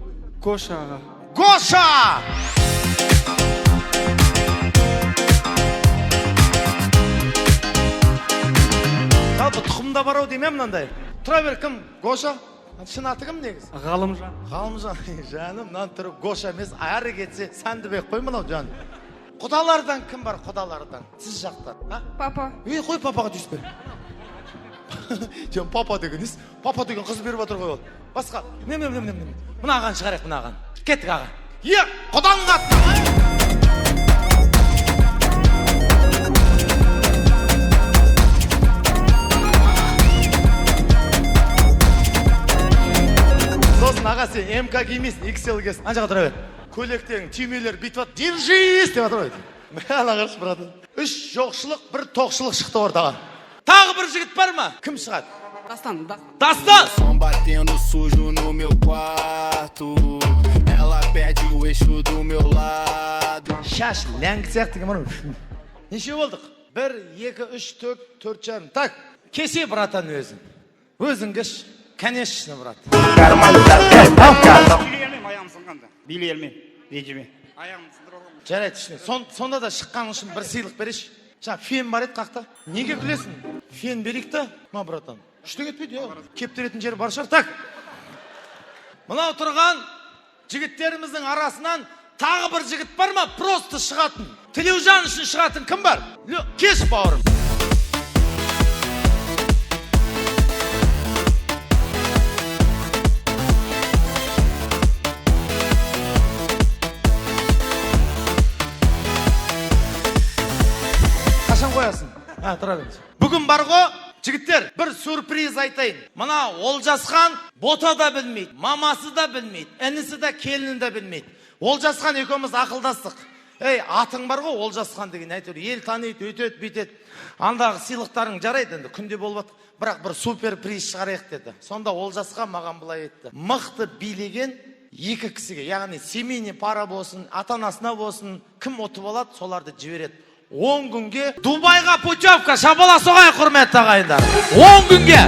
Гоша аға. Гоша! Жалпы тұқымда бар ау деймін мынандай. Тұра бер, кім? Гоша? Шын аты кім негізі? Ғалымжан. Ғалымжан, жаным, мынаны түрі Гоша емес, әрі кетсе Сәндібек қой мынау жаным. Құдалардан кім бар, құдалардан? Сіз жақтан, а? Папа. Ей, қой папаға тиіспе. Сен папа деген несі? Папа деген қыз беріп отыр ғой ол. Басқа, не, не, не, не, не. Мына ағаны шығарайық, мына ағаны. Кеттік аға. Е, құданың аты. Сосын аға, сен МК кимейсің, XL киесің. Ана жаққа тұра бер. Көйлектен түймелер бүйтіп атып, держись деп жатыр ғой. Мә, ана қарашы, братан. Үш жоқшылық, бір тоқшылық шықты ортаға. Тағы бір жігіт бар ма? Кім шығады? Дастан. Дастан! Batendo sujo no meu quarto. Ela perde o eixo do meu lado. Шаш ләңгі сияқты екен мынау. Неше болдық? 1, 2, 3, 4, 4,5. Так, кесе, братан, өзің. Өзің кеш. Конечно, брат. Билей алмаймын, аяғым сынғанда. Билей алмаймын, ренжіме. Аяғым сындырып алғанмын. Жарайды, ішіне. Сонда да шыққан үшін бір сыйлық берейінші. Жаңа фен бар еді қақта. Неге күлесің? Фен берейік та, ма, братан. Ештеңе етпейді, иә. Кептіретін жері бар шығар. Так. Мынау тұрған жігіттеріміздің арасынан тағы бір жігіт бар ма? Просто шығатын. Тілеужан үшін шығатын кім бар? Кеш, бауырым. Қашан қоясың? А, тұра беріңіз. Бүгін бар ғой, жігіттер, бір сюрприз айтайын. Мына Олжасхан бота да білмейді, мамасы да білмейді, інісі де, келіні де білмейді. Олжасхан екеуміз ақылдастық. Ей, атың бар ғой, Олжасхан деген, әйтеуір ел таниды, өйтеді, бүйтеді. Андағы сыйлықтарың жарайды енді, күнде болып жатыр. Бірақ бір суперприз шығарайық деді. Сонда Олжасхан маған былай айтты. Мықты билеген екі кісіге, яғни семейный пара болсын, ата-анасына болсын, кім ұтып алады, соларды жібереді. 10 күнге Дубайға путевка, шабала соғайық, құрметті ағайындар. 10 күнге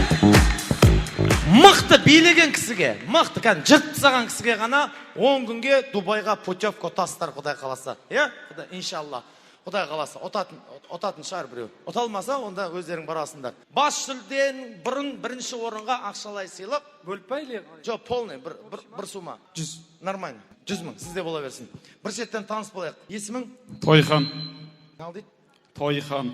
мықты билеген кісіге, мықты кәдімгі жыртып тастаған кісіге ғана 10 күнге Дубайға путевка ұтасыздар, Құдай қаласа. Иә? Құдай, иншалла. Құдай қаласа, ұтатын шығар біреу. Ұта алмаса, онда өздерің барасыңдар. Бас жүлден бұрын бірінші орынға ақшалай сыйлық. Бөліп па или қалай? Жоқ, полный, бір сумма. 100, нормально. 100 мың, сізде бола берсін. Бір шеттен таныс болайық. Есімің? Тойхан. Ал дейді. Тойхан.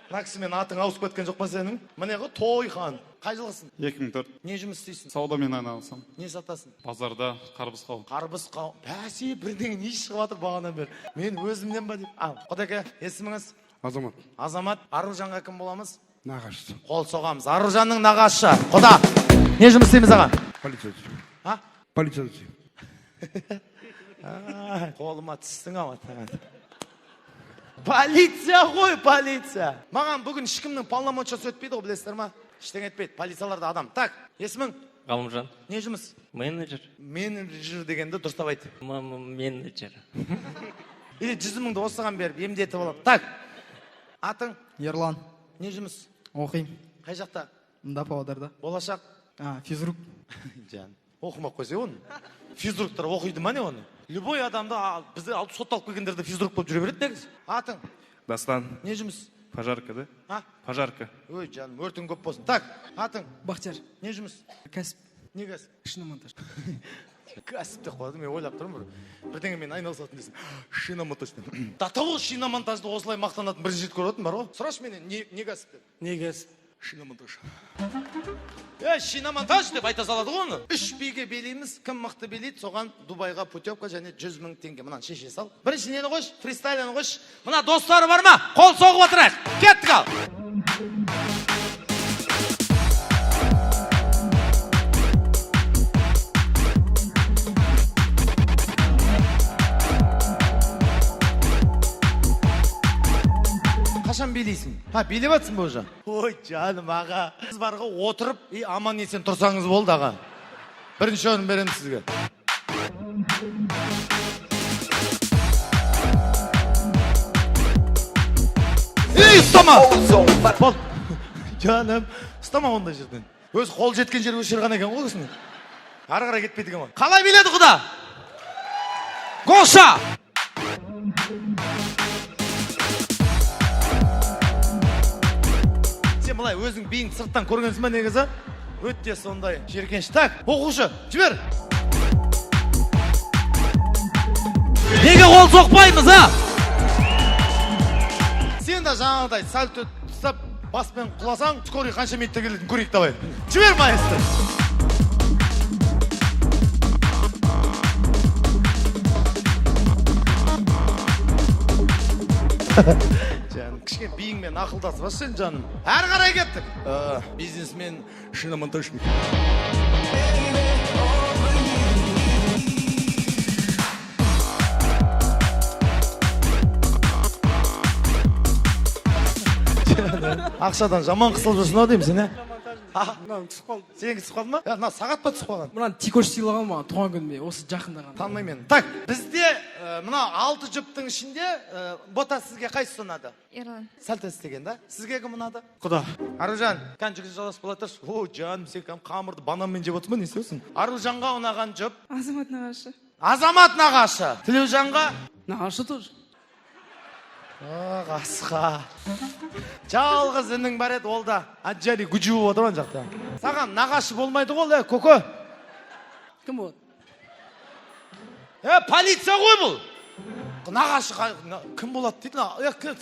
Мына кісімен атың ауысып кеткен жоқ па сенің? Міне ғой, Тойхан. Қай жылғысың? 2004. Не жұмыс істейсің? Саудамен айналысамын. Не сатасың? Базарда қарбыз қауын. Қарбыз қауын. Бәсе, бірдеңе не шығып жатыр бағанадан бері. Мен өзімнен ба деп. Ал, құдеке, есіміңіз? Азамат. Азамат. Аружанға кім боламыз? Нағашысы. Қол соғамыз. Аружанның нағашысы. Құда. Не жұмыс істейміз, аға? Полицейский. А? Полицейский. Қолыма түстің ау, атаған. Полиция ғой, полиция. Маған бүгін ешкімнің полномочиясы өтпейді ғой, білесіздер ма? Ештеңе етпейді. Полицияларда адам. Так, есімің? Ғалымжан. Не жұмыс? Менеджер. Менеджер дегенді дұрыстап айт. Менеджер. Или 100 мыңды осыған беріп емдетіп аламын. Так. Атың? Ерлан. Не жұмыс? Оқимын. Қай жақта? Мында, Павлодарда. Болашақ? Физрук. Жан. Оқымай қойсай оны. Физруктар оқиды ма не оны? Любой адамды бізді алып сотталып келгендер де физрук болып жүре береді негізі. Атың? Дастан. Не жұмыс? Пожарка, да? А? Пожарка. Ой, жаным, өртің көп болсын. Так, атың? Бақтияр. Не жұмыс? Кәсіп. Не кәсіп? Шиномонтаж. Кәсіп деп қояды, мен ойлап тұрмын бір. Бірдеңемен айналысатын десем. Шиномонтаж деп. До того шиномонтажды осылай мақтанатын бірінші рет көріп отырмын бар ғой. Сұрашы менен, не кәсіп деп. Не кәсіп? Шиномонтаж. Шиномонтаж деп айта салады ғой оны. 3 биге билейміз, кім мықты билейді, соған Дубайға путевка және 100 мың теңге. Мынаны шеше сал. Бірінші нені қойшы? Фристайлын қойшы. Мына достары бар ма? Қол соғып отырайық. Кеттік ал. Қашан билейсің? Ha, билеп жатсың ба уже? Ой, жаным аға. Сіз бар ғой, отырып, и аман есен тұрсаңыз болды, аға. Бірінші орын беремін сізге. Ей, ұстама! Бол. Жаным, ұстама ондай жерден. Өзі қол жеткен жерге өшірген екен ғой кісінің. Ары қарай кетпейді екен ғой. Қалай биледі құда? Гоша! Сен былай өзің биің сырттан көргенсің ба негізі? Өте сондай жеркеніш. Так, оқушы, жібер. Неге қол соқпаймыз, а? Сен де жаңағыдай сальто ұстап баспен құласаң, скорый қанша минутта келетінін көрейік давай. Жібер, маэстро. Жаным, кішкене биіңмен ақылдасып алшы сен, жаным. Әрі қарай кеттік. Бизнесмен, шиномонтажник. Ақшадан жаман қысылып жүрсің ау деймін сен, ә? Мынау түсіп қалды. Сенікі түсіп қалды ма? Мына сағат па түсіп қалған? Мынаны Тикош сыйлаған маған туған күніме, осы жақында ғана. Танымаймын мен. Так, бізде мына 6 жұптың ішінде Бота, сізге қайсысы ұнады? Ерлан. Сәл істеген да? Сізге кім ұнады? Құда. Аружан, кән жігіт жалғас бола тұршы. О, жаным, сен кәдімгі қамырды бананмен жеп отырсың ба, не істеп? Аружанға ұнаған жұп? Азамат нағашы. Азамат нағашы. Тілеужанға? Нағашы тоже. Ақ, асқа. Жалғыз інің бар еді, ол да аджали гүжі болып отыр ана жақта. Саған нағашы болмайды ғой, көке. Кім болады? Полиция ғой бұл. Нағашы кім болады дейді.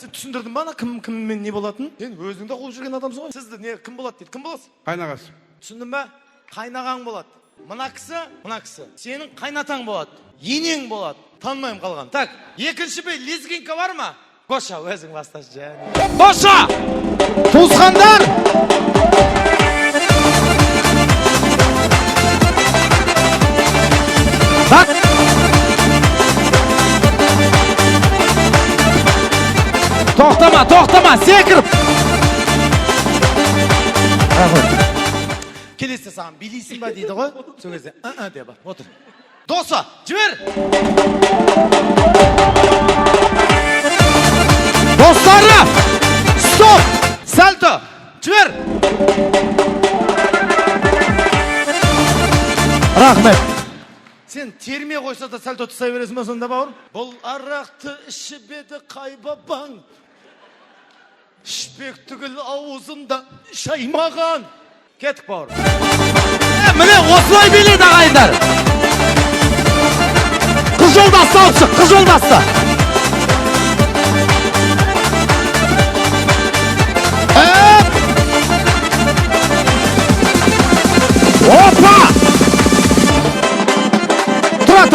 Сен түсіндірдің ба ана кіммен не болатынын? Сен өзің де қуып жүрген адамсың ғой. Сізді не кім болады дейді. Кім боласың? Қайнағасы. Түсіндің ба? Қайнағаң болады. Мына кісі, мына кісі. Сенің қайнатаң болады. Енең болады. Танымаймын қалған. Так, екінші би лезгинка бар ма? Гоша, өзің басташы, және. Гоша! Туысқандар! Тоқтама, тоқтама, секіріп! Келесі саған билейсің ба дейді ғой? Сол кезде, ы-ы деп отыр. Досы, жібер! Достары! Стоп! Сальто! Жібер! Рахмет. Сен терме қойса да сальто тұсай бересің ба сонда, бауырым? Бұл арақты ішіп еді қай бабаң? Ішпек түгіл аузында шаймаған. Кеттік, бауырым. Міне осылай билейді ағайындар. Қыз жолдасты алып шық, қыз жолдасты.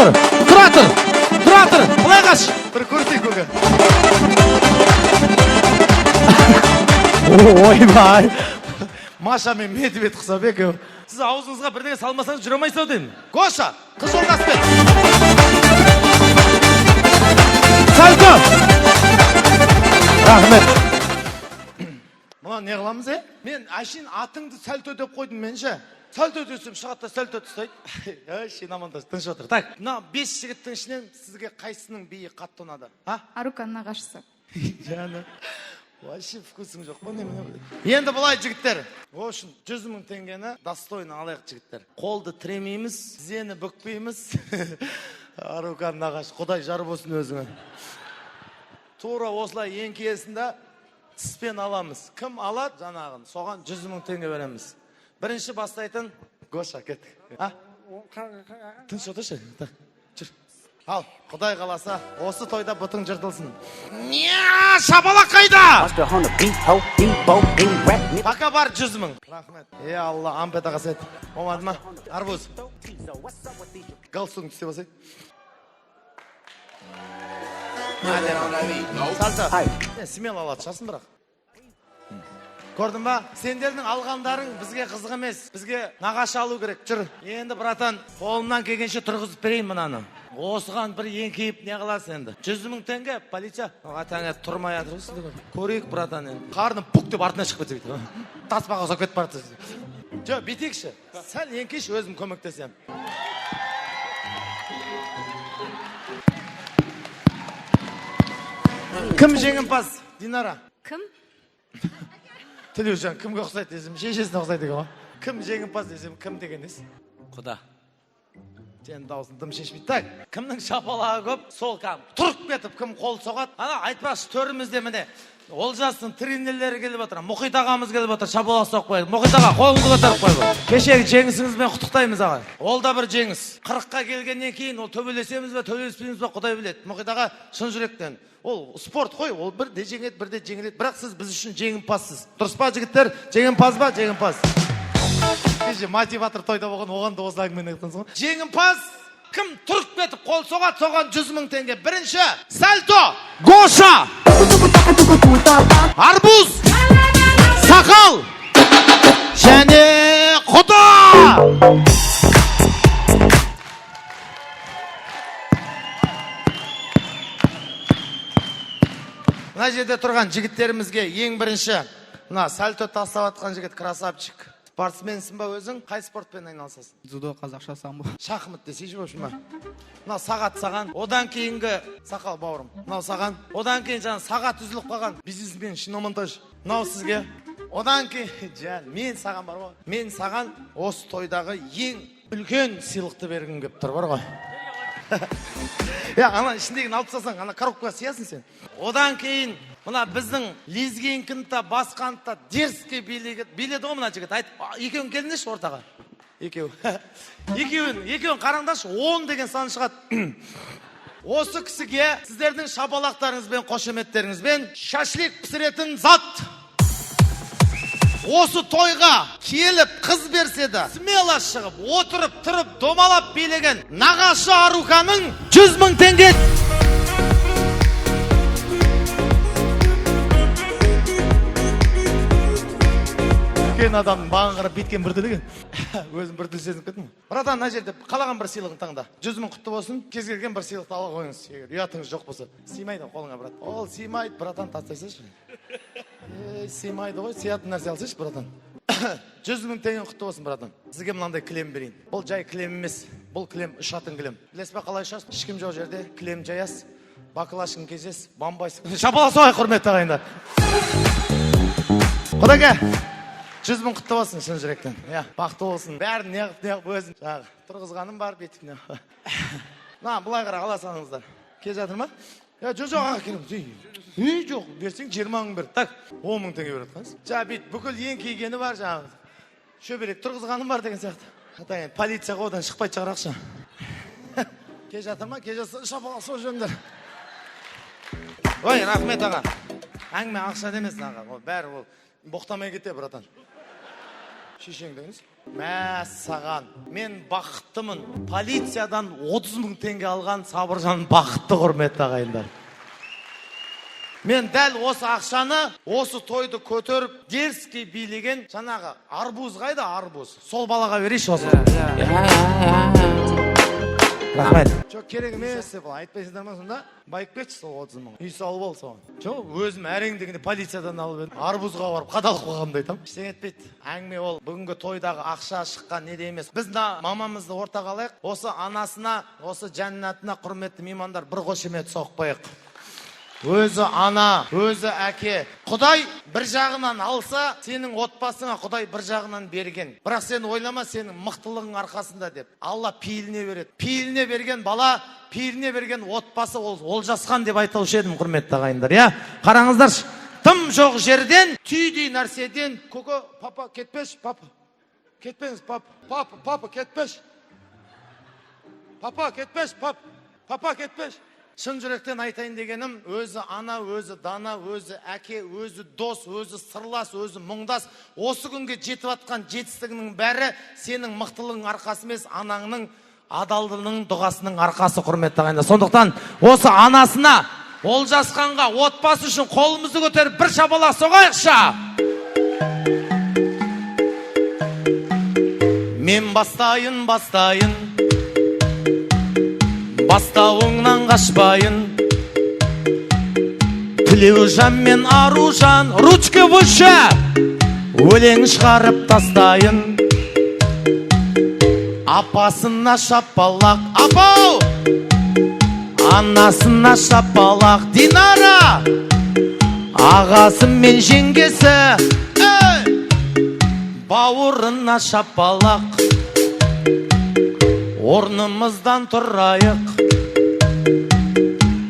Тұра тұр, тұра тұр, тұра тұр, былай қаш. Бір көрсек көке. Ойбай. Маша мен Медведь құсап екеуі. Сіз аузыңызға бірдеңе салмасаңыз жүре алмайсыз ау деймін. Гоша, қыз жолдаспен. Сальто. Рахмет. Мына не қыламыз, е? Мен әшейін атыңды сальто деп қойдым мен ше. Сальто десем шығады да сальто тастайды. Әшейін амандасып тыныш отыр. Так, мына 5 жігіттің ішінен сізге қайсысының биі қатты ұнады? А? Аруканың нағашысы. Жаны. Вообще вкусың жоқ қой немене. Енді былай, жігіттер. В общем, 100 мың теңгені достойно алайық, жігіттер. Қолды тіремейміз, тізені бүкпейміз. Арукан нағаш, Құдай жар болсын өзіңе. Тура осылай еңкейесің да тіспен аламыз. Кім алады жаңағын, соған 100 мың теңге береміз. Бірінші бастайтын Гоша, кеттік. А? Тыныш отыршы. Так, жүр. Ал, Құдай қаласа, осы тойда бұтың жыртылсын. Шапалақ қайда? Пока бар 100 мың. Рахмет. Е, Алла, ампет ағасы ет. Болмады ма? Арбуз. Галстугыңды істеп алсай. Сальто. Смело алады шығарсың бірақ. Көрдің ба? Сендердің алғандарың бізге қызық емес. Бізге нағашы алу керек. Жүр. Енді, братан, қолымнан келгенше тұрғызып берейін мынаны. Осыған бір еңкейіп не қыласың енді? 100 мың теңге, полиция. Атаңа тұрмай жатыр ғой сіздер. Көрейік, братан, енді. Қарным пук деп артына шығып кетсе бүйтіп. Таспаға ұзап кетіп бара жатыр. Жоқ, бүйтейікші. Сәл еңкейші, өзім көмектесемін. Кім жеңімпаз? Динара. Кім? Тілеужан кімге ұқсайды десем, шешесіне ұқсайды екен ғой. Кім жеңімпаз десем, кім деген несі? Құда. Сенің дауысың дым шешпейді. Так, кімнің шапалағы көп, сол кәм. Тұрып кетіп, кім қол соғады. Ана айтпақшы, төрімізде міне Олжастың тренерлері келіп отыр. Мұхит ағамыз келіп отыр, шапалақ соғып қояйық. Мұхит аға, қолыңызды көтеріп қойыңыз. Кешегі жеңісіңізбен құттықтаймыз, аға. Ол да бір жеңіс. 40-қа келгеннен кейін ол төбелесеміз бе, төбелеспейміз бе, Құдай біледі. Мұхит аға, шын жүректен. Ол спорт қой, ол бірде жеңеді, бірде жеңіледі. Бірақ сіз біз үшін жеңімпазсыз. Дұрыс па, жігіттер? Жеңімпаз ба? Жеңімпаз. Кеше мотиватор тойда болған, оған да осы әңгімені айтқансың ғой. Жеңімпаз кім тұрып кетіп қол соғады, соған 100 мың теңге. Бірінші сальто, Гоша, арбуз, сақал және құда. Мына жерде тұрған жігіттерімізге ең бірінші мына сальто тастап атқан жігіт, красавчик. Спортсменсің ба өзің? Қай спортпен айналысасың? Дзюдо, қазақша самбо. Шахмат десейші, в общем. Мынау сағат саған. Одан кейінгі сақал бауырым. Мынау саған. Одан кейін жаңа сағат үзіліп қалған бизнесмен, шиномонтаж. Мынау сізге. Одан кейін жан, мен саған бар ғой. Мен саған осы тойдағы ең үлкен сыйлықты бергім келіп тұр бар ғой. Я, ана ішіндегіні алып тастасаң, ана коробкаға сиясың сен. Одан кейін мына біздің лезгинкіні та басқаны та дерзкий биледі ғой мына жігіт. Айт, екеуін келіңдерші ортаға. Екеу. Екеуін қараңдаршы, 10 деген сан шығады. Осы кісіге сіздердің шапалақтарыңызбен, қошеметтеріңізбен шашлик пісіретін зат. Осы тойға келіп қыз берсе де, смело шығып, отырып, тұрып, домалап билеген нағашы Аруканың 100 мың теңге. Үлкен адамның маған қарап бүйткен бір тілі екен. Өзім бір тіл сезініп кеттім. Братан, мына жерде қалаған бір сыйлығын таңда. 100 мың құтты болсын. Кез келген бір сыйлықты ала қойыңыз. Егер ұятыңыз жоқ болса. Сыймайды қолыңа, брат. Ол сыймайды, братан, тастайсайшы. Ей, сыймайды ғой, сыятын нәрсе алсайшы, братан. 100 мың теңге құтты болсын, братан. Сізге мынандай кілем берейін. Бұл жай кілем емес, бұл кілем ұшатын кілем. Білесіз бе қалай ұшасыз? Ешкім жоқ жерде кілем жаясыз, баклашын кезесіз, бамбайсыз. Шапалақ соғайық, құрметті ағайындар. Құдеке, 100 мың құтты болсын шын жүректен. Иә, бақытты болсын. Бәрін неғып өзім жаңағы тұрғызғаным бар, бүйтіп не. Мына былай қара, ала салыңыздар. Келе жатыр ма? Я, жоқ, аға, келеміз. Ей, жоқ, берсең 20 мың бер. Так, 10 мың теңге береді қаңыз. Жаңа бүйтіп бүкіл ең кигені бар, жаңағы шөберек тұрғызғаным бар деген сияқты. Ата, енді полицияға одан шықпайтын шығар ақша. Келе жатыр ма? Келе жатса, шапалақ соғып жіберіңдер. Ой, рахмет, аға. Әңгіме ақшада емес, аға. Ол бәрі ол боқтамай кете, братан. Шешеңдіңіз. Мәссаған, мен бақыттымын. Полициядан 30 мың теңге алған Сабыржан бақытты, құрметті ағайындар. Мен дәл осы ақшаны, осы тойды көтеріп, дерзкий билеген жаңағы арбуз қайда, арбуз? Сол балаға берейінші осы. Рахмет. Жоқ, керек емес деп айтпайсыңдар ма сонда? Байып кетші сол 30 мың. Үй салып ал соған. Жоқ, өзім әрең дегенде полициядан алып едім. Арбузға барып қадалып қалғанымды айтамын. Ештеңе етпейді. Әңгіме ол бүгінгі тойдағы ақша шыққан неде емес. Біз мына мамамызды ортаға алайық. Осы анасына, осы жәннатына құрметті меймандар бір қошемет соғып қояйық. Өзі ана, өзі әке. Құдай бір жағынан алса, сенің отбасыңа Құдай бір жағынан берген. Бірақ сен ойлама сенің мықтылығың арқасында деп. Алла пейіліне береді. Пейіліне берген бала, пейіліне берген отбасы ол Олжасхан деп айтаушы едім, құрметті ағайындар. Иә? Қараңыздаршы, тым жоқ жерден, түйдей нәрседен, көке, папа, кетпеші, папа. Кетпеңіз, папа. Папа, папа, кетпеші. Папа, кетпеші, папа. Папа, кетпеші. Шын жүректен айтайын дегенім, өзі ана, өзі дана, өзі әке, өзі дос, өзі сырлас, өзі мұңдас. Осы күнге жетіп атқан жетістігінің бәрі сенің мықтылығың арқасы емес, анаңның адалдығының дұғасының арқасы, құрметті ағайындар. Сондықтан осы анасына, Олжасханға, отбасы үшін қолымызды көтеріп бір шапалақ соғайықшы. Мен бастайын, бастайын, бастауыңнан қашпайын. Тілеужан мен Аружан, ручка выше, өлең шығарып тастайын. Апасына шапалақ, апау, анасына шапалақ, Динара, ағасы мен жеңгесі, бауырына шапалақ. Орнымыздан тұрайық,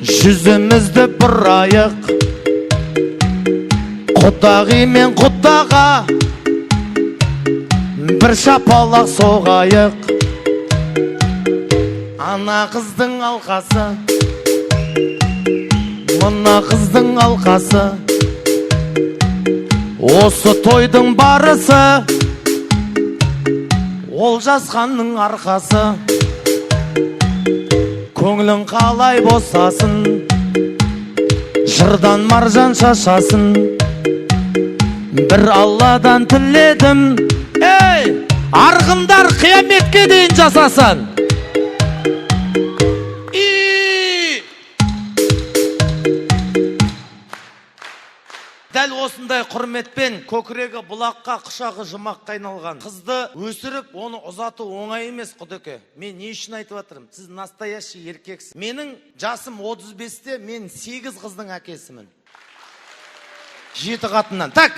жүзімізді бұрайық. Құдағи мен құдаға бір шапалақ соғайық. Ана қыздың алқасы, мына қыздың алқасы, осы тойдың барысы Олжасханның арқасы. Көңілің қалай босасын, жырдан маржан шашасын. Бір Алладан тіледім, ей, арғындар қияметке дейін жасасын. Дәл осындай құрметпен көкірегі бұлаққа, құшағы жұмаққа айналған қызды өсіріп, оны ұзату оңай емес, құдеке. Мен не үшін айтып жатырмын? Сіз настоящий еркексіз. Менің жасым 35-те, мен 8 қыздың әкесімін. 7 қатыннан. Так,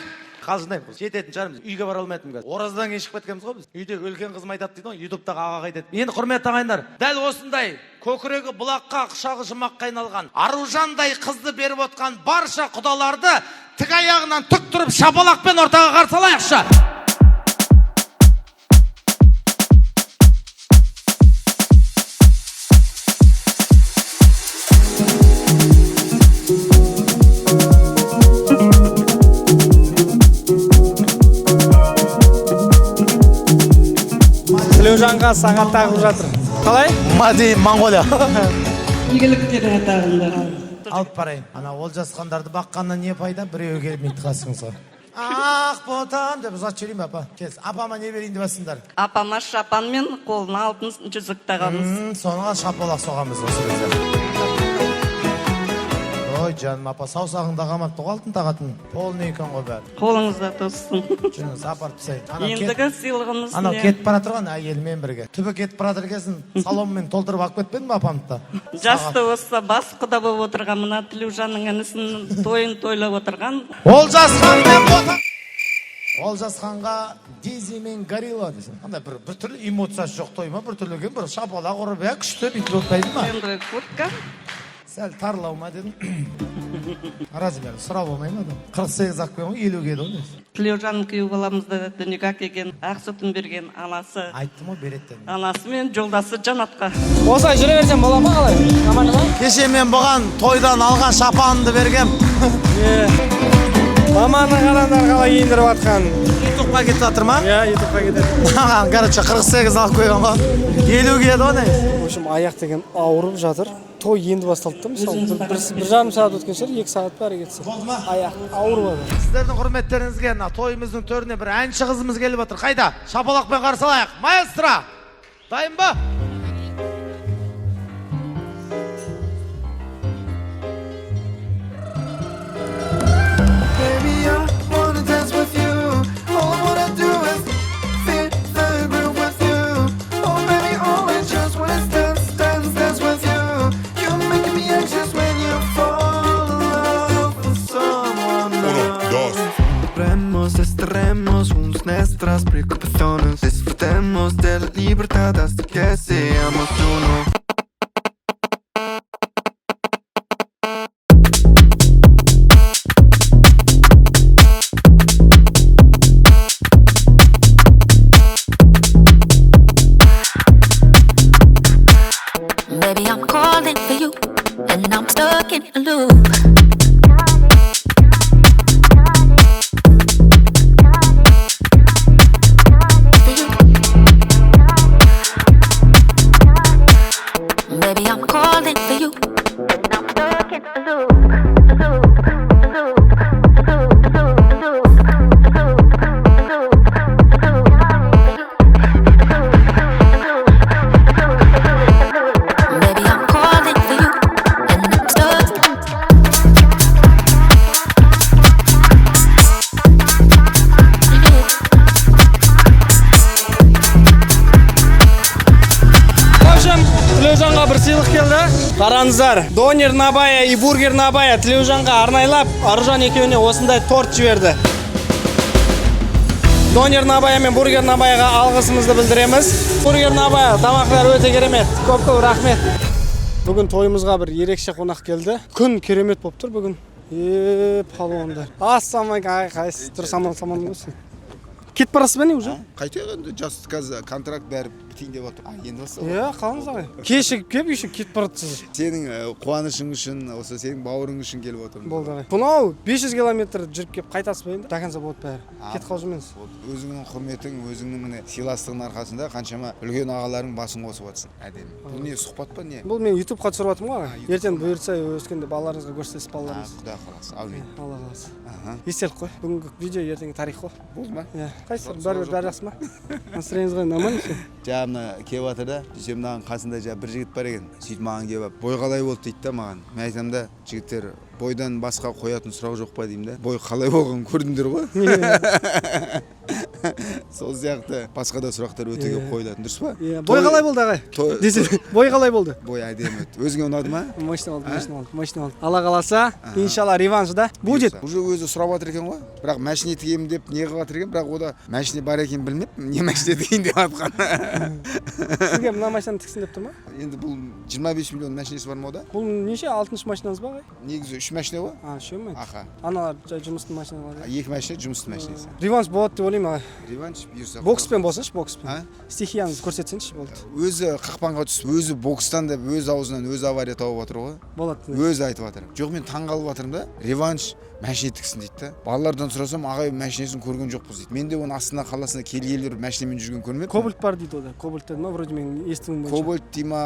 қалжыңдаймын, жететін шығармыз. Үйге бара алмайтынмын қазір. Оразадан кейін шығып кеткенбіз ғой біз. Үйде үлкен қызым айтады дейді ғой, ютубтағы аға қайда деді. Енді құрметті ағайындар, дәл осындай көкірегі бұлаққа, құшағы жұмаққа айналған Аружандай қызды беріп отқан барша құдаларды тік аяғынан тік тұрып шапалақпен ортаға қарсы алайықшы. Тілеужанға сағат тағып жатыр. Қалай? Мади Моңғолия. Игіліктеріңе тағыңдар. Алып барайын. Ана Олжасхандарды баққаннан не пайда? Біреуі келмейді қасыңызға. Ақ ботам деп ұзатып жіберейін бе, апа? Келсін. Апама не берейін деп жатсыңдар? Апама шапан мен қолына алтын жүзік тағамыз. Соны шапалақ соғамыз осы кезде. Ой, жаным апа, саусағыңда қалмапты ғой алтын тағатын. Полный екен ғой бәрі. Қолыңызда тоссын. Жүріңіз, апарып тастайын. Ендігі сыйлығымыз не? Анау кетіп бара тұрған әйелімен бірге. Түбі кетіп бара жатыр екенсің, салонмен толтырып алып кетпедің бе апамды да? Жасты болса бас құда болып отырған мына Тілеужанның інісінің тойын тойлап отырған. Олжасхан мен Бота. Олжасханға Дизи мен Горилла десең. Андай бір түрлі эмоциясы жоқ той ма, бір түрлі екен, бір шапалақ ұрып, иә, күшті бүйтіп отпайды ма? Брендовый куртка. Сәл тарлау ма дедім. Размер сұрап болмай ма? 48 ақ қойған, 50 еді ғой. Тілеужан күйеу баламызды дүниеге әкелген, ақ сүтін берген анасы. Айттым ғой, береді дедім. Анасы мен жолдасы Жанатқа. Осылай жүре берсем бола ма қалай? Нормально ма? Кеше мен бұған тойдан алған шапанымды бергем. Маманы қараңдар қалай киіндіріп жатқанын. Ютубқа кетіп жатыр ма? Иә, Ютубқа кетеді. Маған, короче, 48 алып қойған ғой. 50 келеді ғой негізі. В общем, аяқ деген ауырып жатыр. Той енді басталды да, мысалы, 1,5 сағат өткен шығар, 2 сағат бәрі кетсе. Болды ма? Аяқ ауырып жатыр. Сіздердің құрметтеріңізге мына тойымыздың төріне бір әнші қызымыз келіп отыр. Қайда? Шапалақпен қарсы алайық. Маэстро! Дайын ба? Baby, I wanna dance with you. All I wanna do is feel the groove with you. Oh, baby, all I just wanna is dance, dance, dance with you. You're making me anxious when you fall in love with someone else. Quebremos, desterremos juntos nuestras preocupaciones. Disfrutemos de la libertad hasta que seamos uno. Baby, I'm calling for you, and I'm stuck in a loop. For you. Baby, I'm calling for you, and I'm stuck in a loop. Loop, loop, loop, loop, loop, loop, loop, loop, loop. Baby, I'm calling for you, and I'm stuck. В общем, Тілеужанға бір сыйлық келді. Қараңыздар, донер на Абая и бургер на Абая Тілеужанға арнайлап Аружан екеуіне осындай торт жіберді. Донер на Абая мен бургер на Абаяға алғысымызды білдіреміз. Бургер на Абая тамақтар өте керемет. Көп-көп рахмет. Бүгін тойымызға бір ерекше қонақ келді. Күн керемет болып тұр бүгін. Е, палуандар. Ассалаумағалейкум, ай, қайсысы тұр, самал самал болсын. Кетіп барасыз ба не уже? Қайтайық енді, жас қазір контракт бәрі бітейін деп отыр. А, енді басталды. Иә, қалыңыз ағай. Кешігіп келіп, еще кетіп бара жатсыз. Сенің қуанышың үшін, осы сенің бауырың үшін келіп отырмын. Болды ағай. Мынау 500 километр жүріп келіп қайтасыз ба енді? До конца болады бәрі. Кетіп қалып жүрмеңіз. Өзіңнің құрметің, өзіңнің міне сыйластығының арқасында қаншама үлкен ағаларың басын қосып жатсың. Әдемі. Бұл не, сұхбат па не? Бұл мен ютубқа түсіріп жатырмын ғой ағай. Ертең бұйыртса өскенде балаларыңызға көрсетесіз, балаларыңыз. Құдай қаласа. Әумин. Алла қаласа. Аха. Естелік қой. Бүгінгі видео ертеңгі тарих қой. Болды ма? Иә. Қайсысы? Бәрі бәрі жақсы ма? Настроение ңіз қалай? Нормально все? Жаңа мына келіп жатыр да, сөйтсем мынаның қасында жаңа бір жігіт бар екен. Сөйтіп маған келіп алып, бой қалай болды дейді да маған. Мен айтамын да, жігіттер, бойдан басқа қоятын сұрақ жоқ па деймін да. Бой қалай болғанын көрдіңдер ғой. Сол сияқты басқа да сұрақтар өте көп қойылатын, дұрыс па? Иә. Бой қалай болды ағай? Десе, бой қалай болды? Бой әдемі өтті. Өзіңе ұнады ма? Мощно болды, мощно болды, мощно болды. Алла қаласа, иншалла реванш да будет. Уже өзі сұрап жатыр екен ғой. Бірақ машина тігемін деп не қылып жатыр екен, бірақ ода машина бар екенін білмеппін, не машина тігейін деп жатқан. Сізге мына машинаны тіксін деп тұр ма? Енді бұл 25 миллион машинасы бар ма ода? Бұл неше, алтыншы машинаңыз ба ағай? Негізі үш машина ғой. А, үшеу ме? Аха. Аналар жай жұмыстың машиналары. Екі машина жұмыстың машинасы. Реванш болады деп ойлаймын ағай. Реванш бұйырса. Бокспен болсыншы, бокспен. Стихияңызды көрсетсеңізші, болды. Өзі қақпанға түсіп, өзі бокстан деп өз аузынан өзі авария тауып жатыр ғой. Болады. Өзі айтып жатыр. Жоқ, мен таңғалып жатырмын да. Реванш машина тіксін дейді да. Балалардан сұрасам, ағай машинасын көрген жоқпыз дейді. Мен де оны Астана қаласына келгелі бір машинамен жүрген көрмеппін. Кобальт бар дейді ода. Кобальт деді ма, вроде мен естуім бойынша. Кобальт дей ма,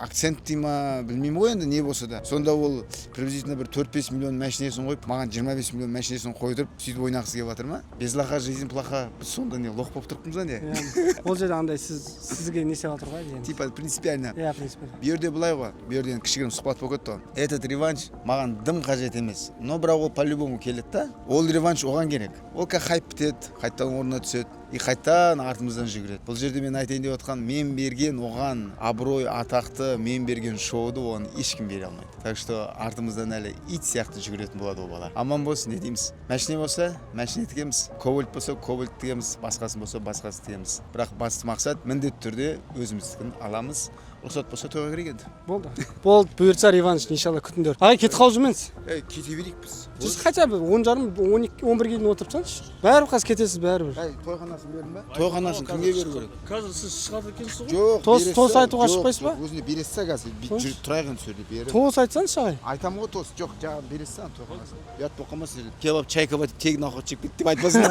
акцент дей ма, білмеймін ғой енді не болса да. Сонда ол приблизительно бір 4-5 миллион машинасын қойып, маған 25 миллион машинасын қойдырып, сөйтіп ойнағысы келіп жатыр ма? Без лоха жизнь плоха. Біз сонда не, лох болып тұрыппыз ба не? Иә. Ол жерде андай сіз сізге не істеп жатыр ғой енді. Типа принципиально. Иә, принципиально. Бұл жерде былай ғой, бұл жерде енді кішігірім сұхбат болып кетті ғой. Этот реванш маған дым қажет емес. Но бірақ ол по-любому келеді да. Ол реванш оған керек. Ол как хайп бітеді, қайтадан орнына түседі. И қайтадан артымыздан жүгіреді. Бұл жерде мен айтайын деп отқан, мен берген оған абырой, атақты, мен берген шоуды оған ешкім бере алмайды. Так что артымыздан әлі ит сияқты жүгіретін болады ол бала. Аман болсын, не дейміз? Машина болса, машина тігеміз. Кобальт болса, кобальт тігеміз. Басқасын болса, басқасын тігеміз. Бірақ басты мақсат міндетті түрде өзіміздікін аламыз. Рұқсат болса тойға кірейік енді. Болды. Болды, бұйыртса реванш, иншалла күтіңдер. Ағай, кетіп қалып жүрмеңіз. Ей, кете берейік біз. Сіз хотя бы 10:30, 12, 11-ге дейін отырып тұрсаңызшы. Бәрібір қазір кетесіз бәрібір. Ей, тойханасы. Тойханасын бердің ба? Тойханасын кімге беру керек? Қазір сіз шығады екенсіз ғой. Жоқ, Тост айтуға жоқ, шықпайсыз ба? жоқ, өзіне бересіз қазір. Жүріп тұрайық енді сол жерде беріп. Тост айтсаңызшы, ағай. Айтамын ғой тост. Жоқ, жаңа бересіз саған тойханасын. Ұят болып қалмасын жерде. Кебаб, чайкаба деп тегін ауқат жеп кетті деп айтпасын.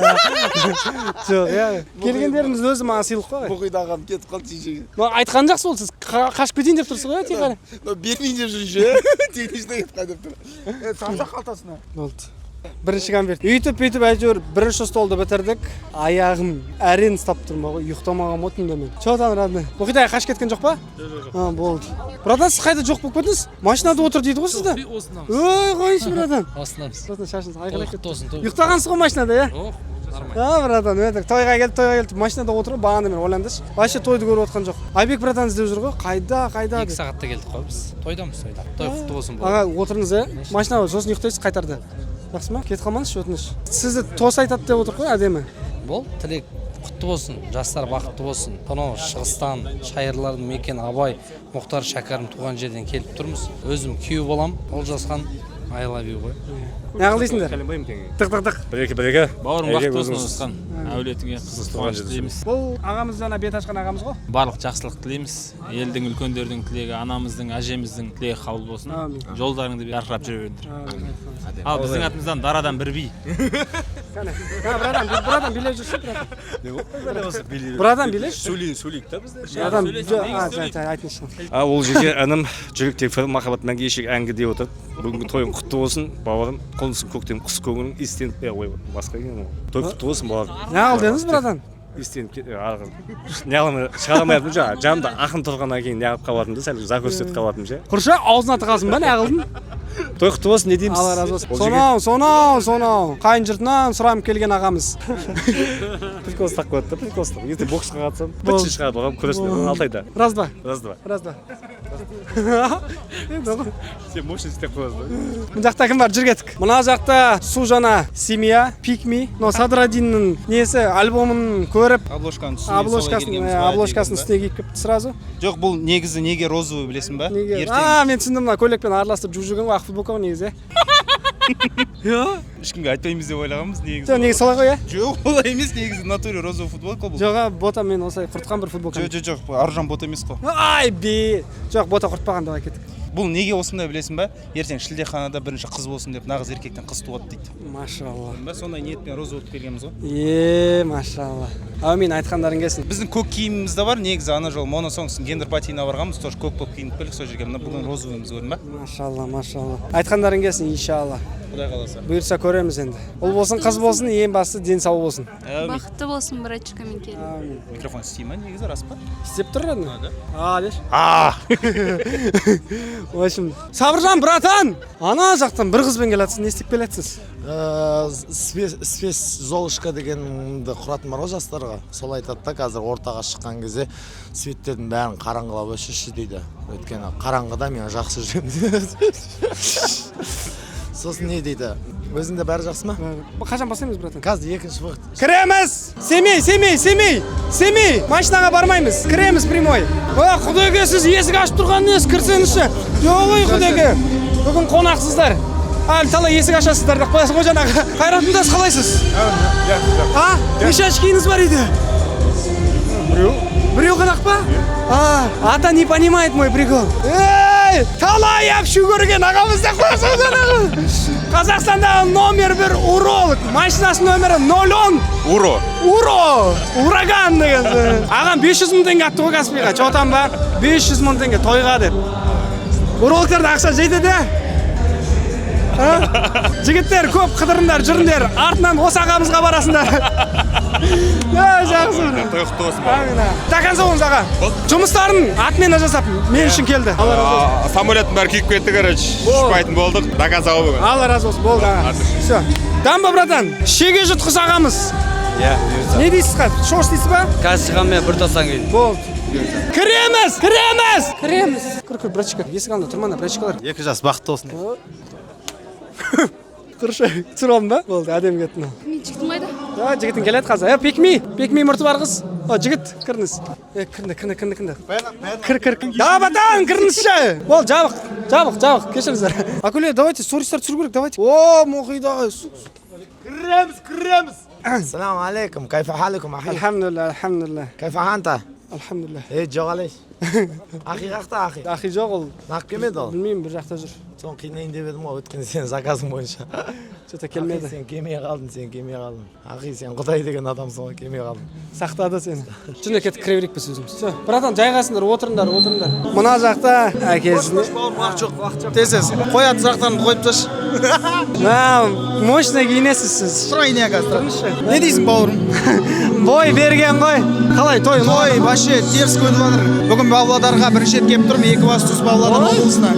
Жоқ, иә. Келгендеріңіз өзі маған сыйлық қой, ағай. Мұхит ағам кетіп қалды шешеге. Мына айтқан жақсы болды, сіз қашып кетейін деп тұрсыз ғой, иә, тек қана. Мынау бермейін деп жүр еще. Тегін кетіп қалды деп тұр. Самсақ қалтасына. Болды. Бірінші конверт. Үйтіп бүйтіп әйтеуір бірінші столды бітірдік. Аяғым әрең ұстап тұрмын ғой, ұйықтамаған ғой түнде мен. Че там, родной? Мұхит ағай қашып кеткен жоқ па? Жоқ, жоқ. А, болды. Братан, сіз қайда жоқ болып кеттіңіз? Машинада отыр дейді ғой сізді. Осындамыз. Ой, қойыңызшы, братан. Осындамыз. Братан, шашыңыз айқайлап Той кетті. құтты болсын, той. Ұйықтағансыз ғой машинада, иә? Жоқ, нормально. А, братан, өтірік. Тойға келді, тойға келді. Машинада отыр ғой, бағана мен ойландыршы. Вообще тойды көріп отқан жоқ. Айбек братан іздеп жүр ғой, қайда, қайда 2 деп. сағатта келдік қой біз. Тойдамыз, тойда. Той құтты болсын. Аға, отырыңыз, иә? Машинада сосын ұйықтайсыз қайтарда. Жақсы ма? Кетіп қалмаңызшы, өтініш. Сізді тост айтады деп отыр ғой, әдемі. Бол, тілек құтты болсын, жастар бақытты болсын. Сонау Шығыстан, шайырлардың мекені Абай, Мұхтар Шәкәрім туған жерден келіп тұрмыз. Өзім күйеу балам, Олжасхан, I love you ғой. Неғыл дейсіңдер? Тық, тық, тық. Бір екі, бір екі. Бауырым, Әйге, бақытты болсын, өзіңіз. Олжасхан. Әулетіңе қызық туған қуаныш жерде тілейміз. Бұл ағамыз жаңа бет ашқан ағамыз ғой. Барлық жақсылық тілейміз. Елдің, үлкендердің тілегі, анамыздың, әжеміздің тілегі қабыл болсын. Әмин. Жолдарыңды жарқырап жүре беріңдер. Ал біздің атымыздан дарадан бір би. Кәне. Кәне, братан, братан билеп жүрсің, братан. Братан билеші. Сөйлейін, сөйлейік та бізде. Братан, жоқ, айтыңызшы. А, ол жерге інім жүректегі фір махаббат мәңгі ешек әңгі деп отыр. Бүгінгі тойың құтты болсын, бауырым. Қонсын көктем құс көңілің иістеніп, ой, басқа екен ол. Той құтты болсын, бауырым. Неғыл дедіңіз, братан? Иістеніп арғы. Неғылмай, шығара алмай жатырмын жаңа. Жанымда ақын тұрғаннан кейін неғып қалатынымды сәл ұзақ көрсетіп қалатыным ше. Құрша аузына тығасың ба, неғылдың? Той құтты болсын, не дейміз? Алла разы болсын. Ол жерге Сонау, сонау, сонау. Қайын жұртынан сұранып келген ағамыз. Прикол ұстап қояды да, прикол ұстап. Ертең боксқа қатысам, Болды. бітші шығады оған, көресің, Болды. 6 айда. Раз, два. Раз, два. Раз, два. Сен мощный істеп қоясың да. Мына жақта кім бар? Жүр кеттік. Мына жақта су жаңа семья, пикми. Мынау Садраддиннің несі, альбомын көріп, Обложканың үстіне обложкасын, солай келгенбіз иә, ғой, обложкасын әдейі үстіне киіп келіпті сразу. Жоқ, бұл негізі неге розовый білесің ба? Неге? Ертең А, мен түсіндім, мына көйлекпен араластырып жуып жүрген ғой, ақ футболка ғой негізі, иә. ешкімге айтпаймыз деп ойлағанбыз негізі. Жоқ, негізі солай ғой, иә? Жоқ, олай емес негізі, в натуре розовый футболка бұл. Жоқ, а, бота мен осылай құртқан бір футболка. Жоқ, жоқ, жоқ, Аружан бота емес қой. Ай, би. Жоқ, бота құртпаған, давай кеттік. Бұл неге осындай білесің ба? Ертең шілдеханада бірінші қыз болсын деп нағыз еркектен қыз туады дейді. Машалла. Ба, сондай ниетпен розовый болып келгенбіз ғой. Е, машалла. Әумин, айтқандарың келсін. Біздің көк киіміміз де бар негізі, ана жолы Mono Songs'ың гендер патиына барғанбыз, тоже көк болып киініп келдік сол жерге. Мына бүгін розовыйымыз көрдің ба? Машалла, машалла. Айтқандарың келсін, иншалла. Құдай қаласа. Бұйырса көреміз енді. Ұл болсын, қыз болсын, ең бастысы денсаулық болсын. Бақытты болсын, братчика мен келін. Микрофон істей ма негізі, рас па? Істеп тұр родной. А, деші. А. В общем, Сабыржан, братан, ана жақтан бір қызбен келатсыз, не істеп келатсыз? Спес Золушка дегенді құратын бар ғой жастарға. Сол айтады да, қазір ортаға шыққан кезде светтердің бәрін қараңғылап өшірші дейді. Өйткені қараңғыда мен жақсы жүремін. Сосын не дейді? Өзіңде бәрі жақсы ма? Қашан бастаймыз, братан? Қазір екінші выход. Кіреміз! Семей, Семей, Семей! Семей! Машинаға бармаймыз. Кіреміз прямой. О, құдеке, сіз есік ашып тұрған несі? Кірсеңізші. Жоқ, ой, құдеке. Бүгін қонақсыздар. Әлі талай есік ашасыздар деп қоясың ғой жаңағы. Қайрат Нұртас, қалайсыз? А? Неше очкиіңіз бар үйде? Біреу. Біреу ғана ақ па? А, ата не понимает мой прикол. Эй, талай әпшу көрген ағамыз деп қоясың жаңағы. Қазақстандағы номер бір уролог. Машинасының нөмірі 010. Уро. Уро! Ураган деген. Ағам 500 мың теңге атты ғой Каспийға. Чотан ба? 500 мың теңге тойға деп. Урологтарда ақша жетеді. А? Жігіттер көп қыдырыңдар, жүріңдер. Артынан осы ағамызға барасыңдар. Е, жақсы. Той құтты болсын. Әмин. До конца болыңыз, аға. Жұмыстарын отмена жасап, мен үшін келді. Алла разы болсын. Самолеттің бәрі күйіп кетті, короче. Ұшпайтын болдық. До конца ғой бүгін. Алла разы болсын, болды аға. Все. Дамба, братан, шеге жұтқыз ағамыз. Иә. Не дейсіз қазір? Шош дейсіз ба? Қазір шығамын мен бір тостан кейін. Болды. Кіреміз, кіреміз! Кіреміз. Кір, кір, братчика. Есік алдында тұрма, ана братчикалар. Екі жас бақытты болсын. Құршы, түсіріп алдың ба? Болды, әдемі кетті мынау. Мен жігітім қайда? А, жігітің келеді қазір. Е, пикми, пикми мұрты бар қыз. О, жігіт, кіріңіз. Е, кіріңдер, кіріңдер, кіріңдер, кіріңдер. Кір, кір. Да, батан, кіріңізші. Болды, жабық, жабық, жабық, кешіріңіздер. Акуле, давайте, стористар түсіру керек, давайте. О, мұхит ағай. Кіреміз, кіреміз. السلام عليكم، كيف حالكم اخي؟ الحمد لله، الحمد لله. كيف انت؟ الحمد لله. Ей, жоқ, ахи қақта, ахи? Ахи жоқ ол. Неғып келмеді ол? Білмеймін, бір жақта жүр. Соны қинайын деп едім ғой өткенде сенің заказың бойынша. Что-то келмеді. Ахи, сен келмей қалдың, сен келмей қалдың. Ахи, сен құдай деген адамсың ғой, келмей қалдың. Сақтады сені. Жүр, кеттік, кіре берейік біз өзіміз. Все, братан, жайғасыңдар, отырыңдар, отырыңдар. Мына жақта әкесіне. Уақыт жоқ, уақыт жоқ. Тез, тез. Қоятын сұрақтарыңды қойып тасташы. Мә, мощно киінесіз сіз. Стройный қазір. Не дейсің, бауырым? Бой берген ғой. Қалай той? Той вообще теріс өтіп жатыр. Бүгін Павлодарға бірінші рет келіп тұрмын, Екібастұз, Павлодар облысына.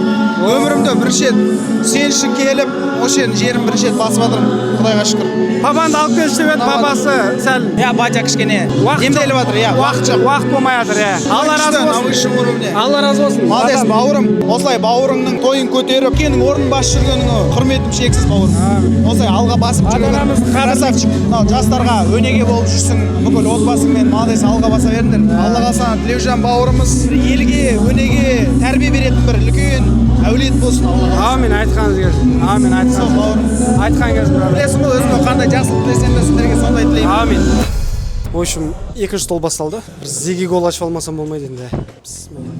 Өмірімде бірінші рет сен үшін келіп, осы жердің жерін бірінші рет басып жатырмын. Құдайға шүкір. Папаңды алып келші деп еді, папасы сәл. Иә, батя кішкене емделіп жатыр, иә, уақыт жоқ. Уақыт болмай жатыр, иә. Алла разы На болсын. высшем уровне. Алла разы болсын. Молодец, бауырым. Осылай бауырыңның тойын көтеріп, үлкеннің орнын басып жүргеніңе құрметім шексіз, бауырым. Осылай алға басып жүрген. Красавчик. Мынау жастарға өнеге болып жүрсің, бүкіл отбасыңмен молодец, алға баса беріңдер. Алла қаласа, Тілеужан бауырымыз елге өнеге тәрбие беретін бір үлкен әулет болсын, Алла қаласа. Әмин, айтқаныңыз келсін. Әмин, айтқаныңыз. Бауырым. Айтқан келсін, брат. Білесің ғой, өзіме қандай жақсылық тілесем де, сендерге сондай тілеймін. Әмин. В общем, екінші стол басталды. Бір зиги гол ашып алмасам болмайды енді. Бісміллә.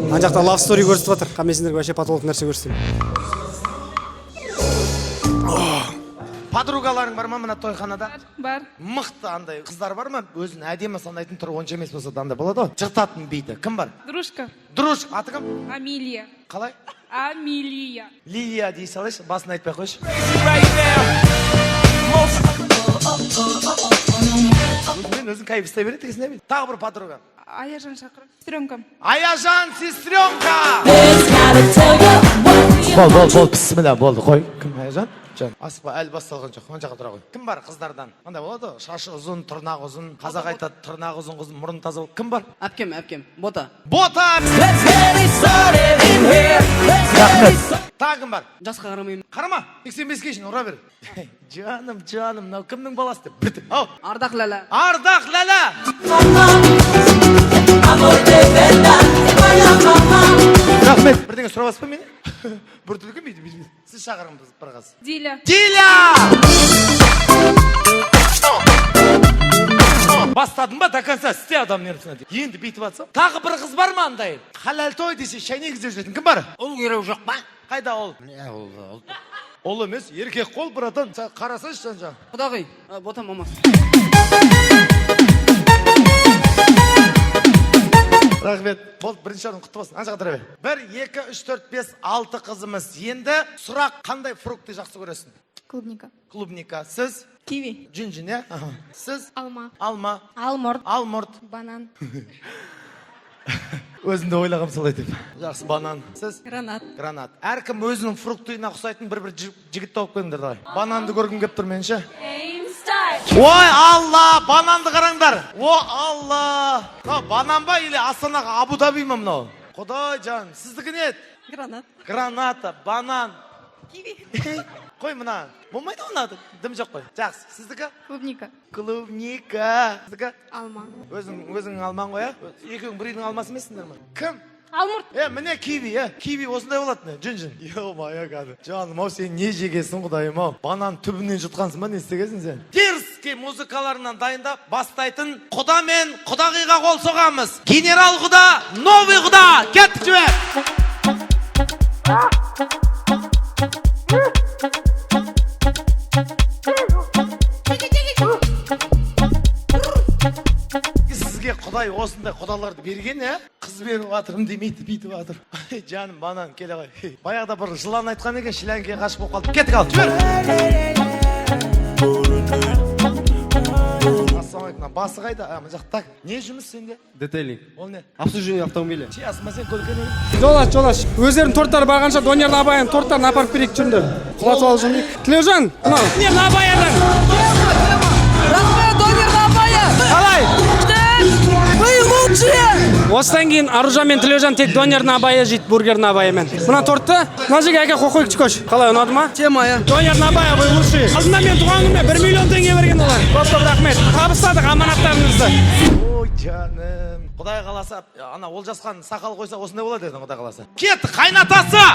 Ана жақта love story көрсетіп жатыр. Мен сендерге вообще потолок нәрсе көрсетемін. Подругаларың бар ма мына тойханада? Бар. Мықты андай қыздар бар ма? Өзін әдемі санайтын, түрі онша емес болса да андай болады ғой. Жыртатын биді. Кім бар? Дружка. Дружка. Аты кім? Амилия. Қалай? Амилия. Лилия дей салайыншы, басын айтпай ақ қойшы. Өзімен өзің кайф ұстай береді екенсің, иә? Тағы бір подруга. Аяжан шақыр. Сестренкам. Аяжан, сестренка! Бол, бол, бол, бісміллә, болды, қой. Кім, Аяжан? Жан. Асықпа, әлі басталған жоқ, оң жаққа тұра ғой. Кім бар қыздардан? Андай болады ғой, шашы ұзын, тырнағы ұзын, қазақ айтады, тырнағы ұзын қыз, мұрны таза бол. Кім бар? Әпкем, әпкем, Бота. Бота! Рахмет. Тағы кім бар? Жасқа қарамаймын. Қарама, 85-ке шейін ұра бер. Жаным, жаным, мынау кімнің баласы деп біт. Ау. Ардақ Ләлә. Ардақ Ләлә! Рахмет. Бірдеңе сұрап аласыз ба мені? Біртүрлі екен бүйтіп, бүйтіп. Сіз шақырыңыз бір қыз. Диля. Диля! Бастадың ба, до конца істе, адам нервісіне тиіп. Енді бүйтіп жатсам, тағы бір қыз бар ма андай? Халал той десе шәйнек іздеп жүретін кім бар? Ол керек жоқ па? Қайда ол? Міне, ол, ол. Ол емес, еркек қол, братан. Сен қарасайшы жан жағын. Құдағи, Бота мамасы. Рахмет. Болды, бірінші орын құтты болсын. Ана жаққа тұра бер. 1, 2, 3, 4, 5, 6 қызымыз. Енді сұрақ, қандай фрукты жақсы көресің? Клубника. Клубника. Сіз? Киви. Жүн-жүн, иә? Аха. Сіз? Алма. Алма. Алмұрт. Алмұрт. Банан. Өзім де ойлағам солай деп. Жақсы, банан. Сіз? Гранат. Гранат. Әркім өзінің фруктыына ұқсайтын бір-бір жігіт тауып келіңдер давай. Бананды көргім келіп тұр меніңше. Ой, Алла, бананды қараңдар. О, Алла. Мынау банан ба или Астанаға Абу Даби ма мынау? Құдай жан, сіздікі не еді? Гранат. Граната, банан. Киви. Қой мына. Болмайды ғой мына, дым жоқ қой. Жақсы, сіздікі? Клубника. Клубника. Сіздікі? Алма. Өзің алмаң ғой, ә? Екеуің бір үйдің алмасы емессіңдер ме? Кім? Алмұрт. Міне киви, Киви осындай болады, міне, жүн-жүн. Ё-моё, кәдімгі. Жаным ау, сен не жегенсің, құдайым ау? Банан түбінен жұтқансың ба, не істегенсің сен? Дерзкий музыкаларынан дайындап бастайтын құда мен құдағиға қол соғамыз. Генерал құда, новый құда. Кеттік, жібер. Сізге құдай осындай құдаларды берген, ә? Қыз беріп жатырмын демейді, бүйтіп жатыр. Ай, жаным, банан, келе ғой. Баяғыда бір жылан айтқан екен, шіләңке ғашық болып қалды. Кеттік ал, жібер. Ассалаумағалейкум. Мына басы қайда? А, мына жақта. Так, не жұмыс сенде? Детейлинг. Ол не? Обслуживание автомобиля. Сиясың ба сен көлікке не? Жол аш, жол аш. Өздерінің торттары барғанша Донердің абайын торттарын апарып берейік, жүріңдер. Құлатып алып жүрмейік. Тілеужан, мынау. Донердің абайынан. Рахмет, Донердің абайы. Қалай? Вы лучшие! Осыдан кейін Аружан мен Тілеужан тек донердің абайы жейді, бургердің абайымен. Мына тортты мына жерге әке қойып қойып көш. Қалай, ұнады ма? Тема, иә. Донердің абайы, вы лучшие. Алдында мен туған күніме 1 миллион теңге берген олар. Көп көп рахмет. Табыстадық аманаттарыңызды. Ой, жаным. Құдай қаласа, ана Олжасхан сақал қойса осындай болады ертең, Құдай қаласа. Кет, қайнатасы!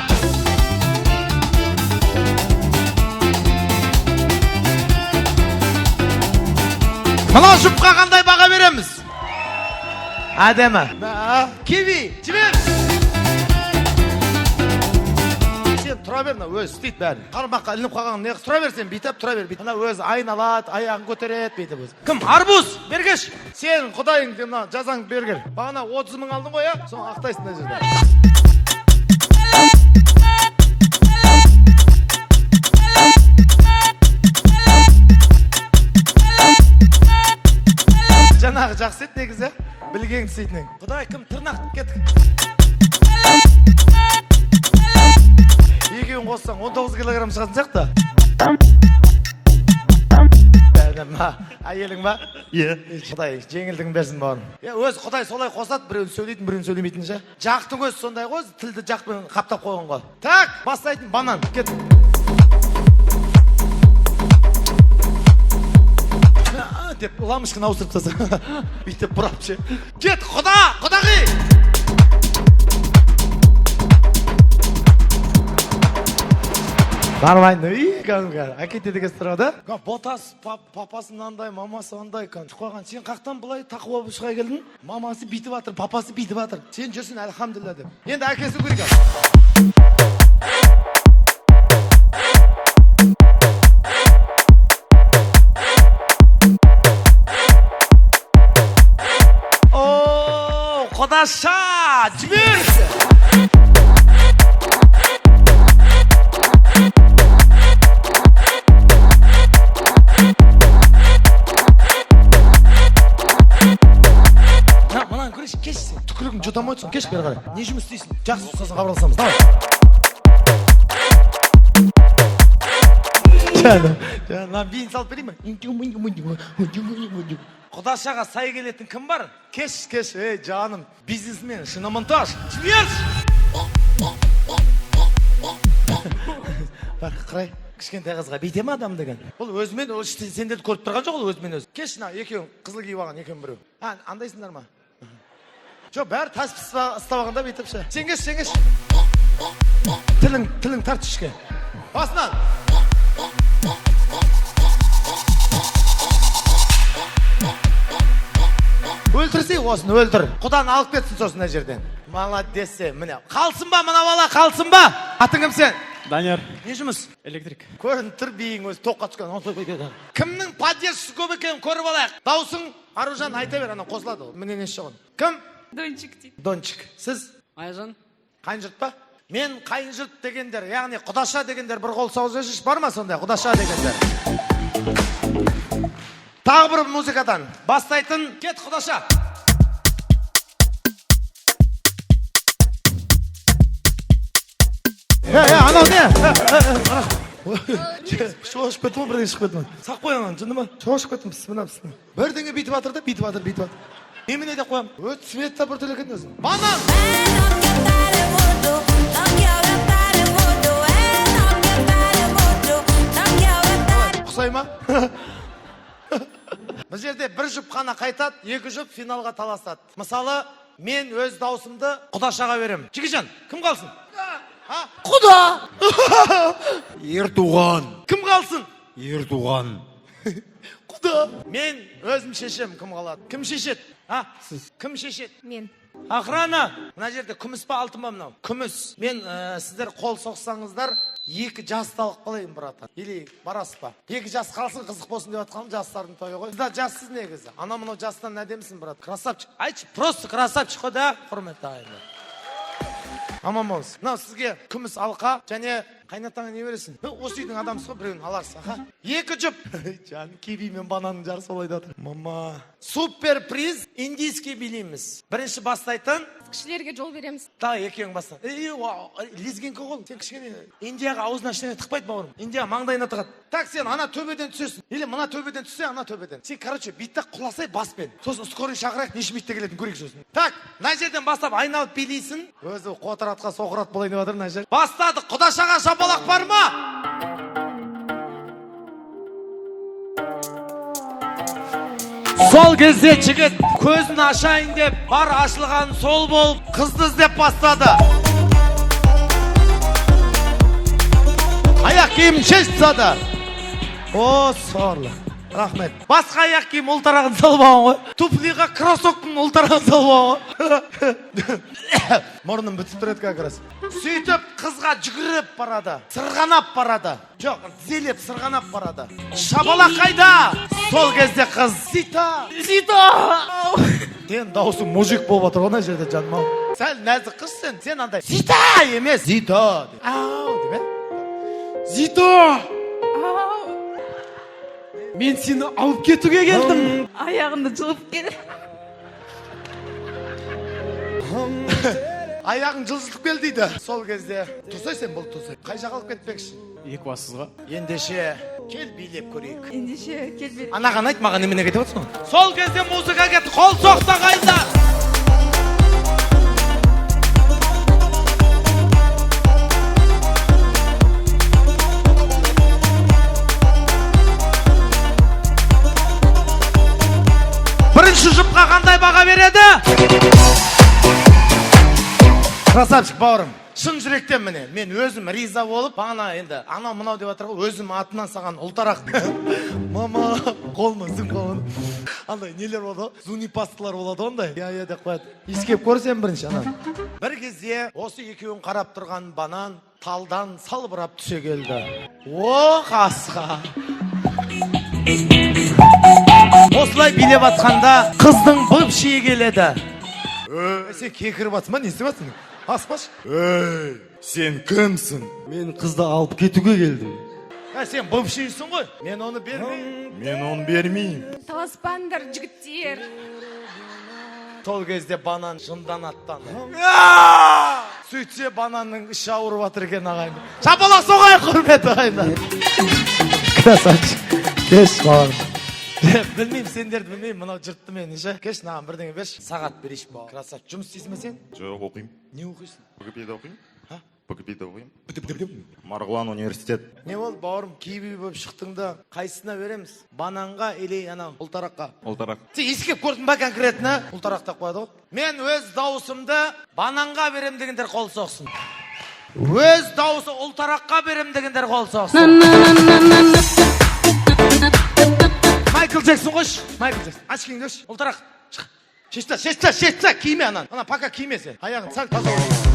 Мына жұпқа қандай баға береміз? Әдемі. Киви, жібер. Сен тұра бер, мына өзі істейді бәрін. Қармаққа ілініп қалған не тұра бер сен, бүйтіп тұра бер. Мына өзі айналады, аяғын көтереді, бүйтіп өзі. Кім? Арбуз, бергеш. Сен құдайың, мына жазаң бергел. Бағана 30 мың алдың ғой, иә? Соны ақтайсың мына жерде. Жаңағы жақсы еді негізі, білген істейтін. Құдай кім? Тырнақ, кеттік. Екеуін қоссаң 19 килограмм шығатын сияқты. Әйелің ба? Иә. Құдай жеңілдігін берсін бауырым. Өз Құдай солай қосады, біреуін сөйлейтін, біреуін сөйлемейтін ше. Жақтың өзі сондай ғой, тілді жақпен қаптап қойған ғой. Так, бастайтын банан, кеттік. Деп ламышканы ауыстырып тастаса, бүйтіп бұрап ше. Кет, құда, құдағи! Нормально, кәдімгі әкетеді деген сұрады. Ботасы, папасы мынандай, мамасы андай, кәдімгі қойған. Сен қақтан былай тақуа болып шыға келдің? Мамасы бүйтіп жатыр, папасы бүйтіп жатыр. Сен жүрсің, альхамдулилля деп. Енді әкесі көрейік. Құдаша, жібер! Мынаны көрейші, кеш сен. Түкірігін жұта алмай отырсың, кеш бері қарай. Не жұмыс істейсің? Жақсы, сосын хабарласамыз. Давай. Жаным, мына биін салып берейін бе? Құдашаға сай келетін кім бар? Кеш, кеш, ей жаным, бизнесмен, шиномонтаж. Жібер! Бар, қарай, кішкентай қызға бүйте ме адам деген? Бұл өзімен, ол сендерді көріп тұрған жоқ, ол өзімен өзі. Кеш, мына екеуің қызыл киіп алған, екеуің біреу. А, андайсыңдар ма? Жоқ, бәрі тас ұстап алғанда бүйтіп ше. Сен кеш, сен кеш. Тілің тарт ішке. Басынан. Өлтірсей осыны, өлтір. Құдан алып кетсін сосын мына жерден. Молодец сен, міне. Қалсын ба мына бала, қалсын ба? Атың кім сен? Данияр. Не жұмыс? Электрик. Көрініп тұр биің өзі тоққа түскен. Кімнің поддержкасы көп екенін көріп алайық. Дауысың, Аружан, айта бер, ана қосылады ол. Міне несі жоқ. Кім? Дончик дейді. Дончик. Сіз? Аяжан. Қайын жұрт па? Мен қайын жұрт дегендер, яғни құдаша дегендер бір қол соғып жіберші, бар ма сондай құдаша дегендер? Тағы бір музыкадан бастайтын кет құдаша. Анау не? Шошып кеттім ғой, бірдеңе шығып кеттім. Сақ қой ананы, жынды ма? Шошып кеттім, пісміллә, пісміллә. Бірдеңе бүйтіп жатыр да, бүйтіп жатыр, бүйтіп жатыр. Немене деп қоямын? Өз цвет та біртүрлі екен өзі. Банан! Ұқсай ма? Бұл жерде бір жұп қана қайтады, екі жұп финалға таласады. Мысалы, мен өз даусымды құдашаға беремін. Жігітжан, кім қалсын? Құда! Ертуған. Кім қалсын? Ертуған. Құда! Мен өзім шешем кім қалады. Кім шешеді? А? Сіз. Кім шешеді? Мен. Охрана! Мына жерде күміс па, алтын ба мынау? Күміс. Мен сіздер қол соқсаңыздар, екі жасты алып қалайын, братан. Или барасыз ба? Екі жас қалсын, қызық болсын деп жатқаным жастардың тойы ғой. Сіз де жассыз негізі. Ана мынау жастан әдемісің, брат. Красавчик. Айтшы, просто красавчик қой да, құрметті ағайындар. Аман болыңыз. Мынау сізге күміс алқа және қайнатаңа не бересің? Осы үйдің адамысыз ғой, біреуін аларсыз. Аха. Екі жұп. Жаным, киви мен бананның жарысы олай да отыр. Мама. Супер приз индийский билейміз. Бірінші бастайтын Кішілерге жол береміз. Тағы екеуің баста. Лезгинка ғой. Сен кішкене Индияға аузына ештеңе тықпайды бауырым. Индия маңдайына тығады. Так, сен ана төбеден түсесің. Или мына төбеден түссе, ана төбеден. Сен, короче, бүйт құласай баспен. Сосын скорый шақырайық, неше минутта келетінін көрейік сосын. Так, мына жерден бастап айналып билейсің. Өзі қотыр атқа соқыр ат болайын деп жатыр мына жер. Бастадық. Құдашаға шапалақ бар ма? Сол кезде жігіт көзін ашайын деп, бар ашылған сол болып, қызды іздеп бастады. Аяқ киімін шешіп тастады. О, сорлы. Рахмет. Басқа аяқ киім ұлтарағын салып алған ғой. Туфлиға кроссовканың ұлтарағын салып алған ғой. Мұрным бітіп тұр еді как раз. Сөйтіп қызға жүгіріп барады, сырғанап барады. Жоқ, тізелеп сырғанап барады. Шабалақ қайда? Сол кезде қыз: «Зита, Зита!» Сен дауысың мужик болып жатыр ғой мына жерде, жаным ау. Сәл нәзік қыз сен. Сен андай «Зита» емес, «Зита» деп. «Ау» деп, иә? Зита! Мен сені алып кетуге келдім. Аяғымды жұлып кел. Аяғың жылжытып кел дейді. Сол кезде тұрсай сен, бұл тұрсай. Қай жаққа алып кетпекші? Екібастұзға. Ендеше кел, билеп көрейік. Ендеше кел бері. Анаған айт, маған немене кетіп отырсың? Сол кезде музыка кетті, қол соқты, ағайындар. Бірінші жұпқа қандай баға береді? Красавчик, бауырым. Шын жүректен, міне, мен өзім риза болып, бағана енді анау мынау деп жатыр ғой, өзім атынан саған ұлтарақ. Мама, қолыма зың қолын. Андай нелер болады ғой, зунипастылар болады ғой ондай. Иә, иә деп қояды. Иіскеп көр сен бірінші ананы. Бір кезде осы екеуін қарап тұрған банан талдан салбырап түсе келді. О, қасқа. Осылай билеп атқанда қыздың бывшийі келеді. Ей, сен кекіріп жатсың ба, не істеп жатсың? Аспашы. Ей, сен кімсің? Мен қызды алып кетуге келдім. Ә, сен бывшийсің ғой. Мен оны бермеймін. Мен оны бермеймін. Таласпаңдар, жігіттер. Сол кезде банан жынданады. Сөйтсе, бананның іші ауырып жатыр екен, ағайын. Шапалақ соғайық, құрметті ағайындар. Красавчик. Кеш, бауырым. Білмеймін, сендерді білмеймін, мынау жұртты мен ше. Кеш, маған бірдеңе берші. Сағат берейінші, бауырым. Красавчик. Жұмыс істейсің бе сен? Жоқ, оқимын. Не оқисың? ПГП-да оқимын. Ха? ПГП-да оқимын. Марғұлан университет. Не болды, бауырым, киви болып шықтың да, қайсысына береміз? Бананға или анау ұлтараққа? Ұлтарақ. Сен иіскеп көрдің ба конкретно? Ұлтарақ деп қояды ғой. Мен өз дауысымды бананға берем дегендер қол соқсын. Өз дауысы ұлтараққа берем дегендер қол соқсын. Майкл Джексон қойшы. Майкл Джексон. Аш киіңді қойшы. Ұлтарақ. Шық. Шеш та, шеш та, шеш та, киме ананы. Ана пока киме сен. Аяғың сәл таза болсын.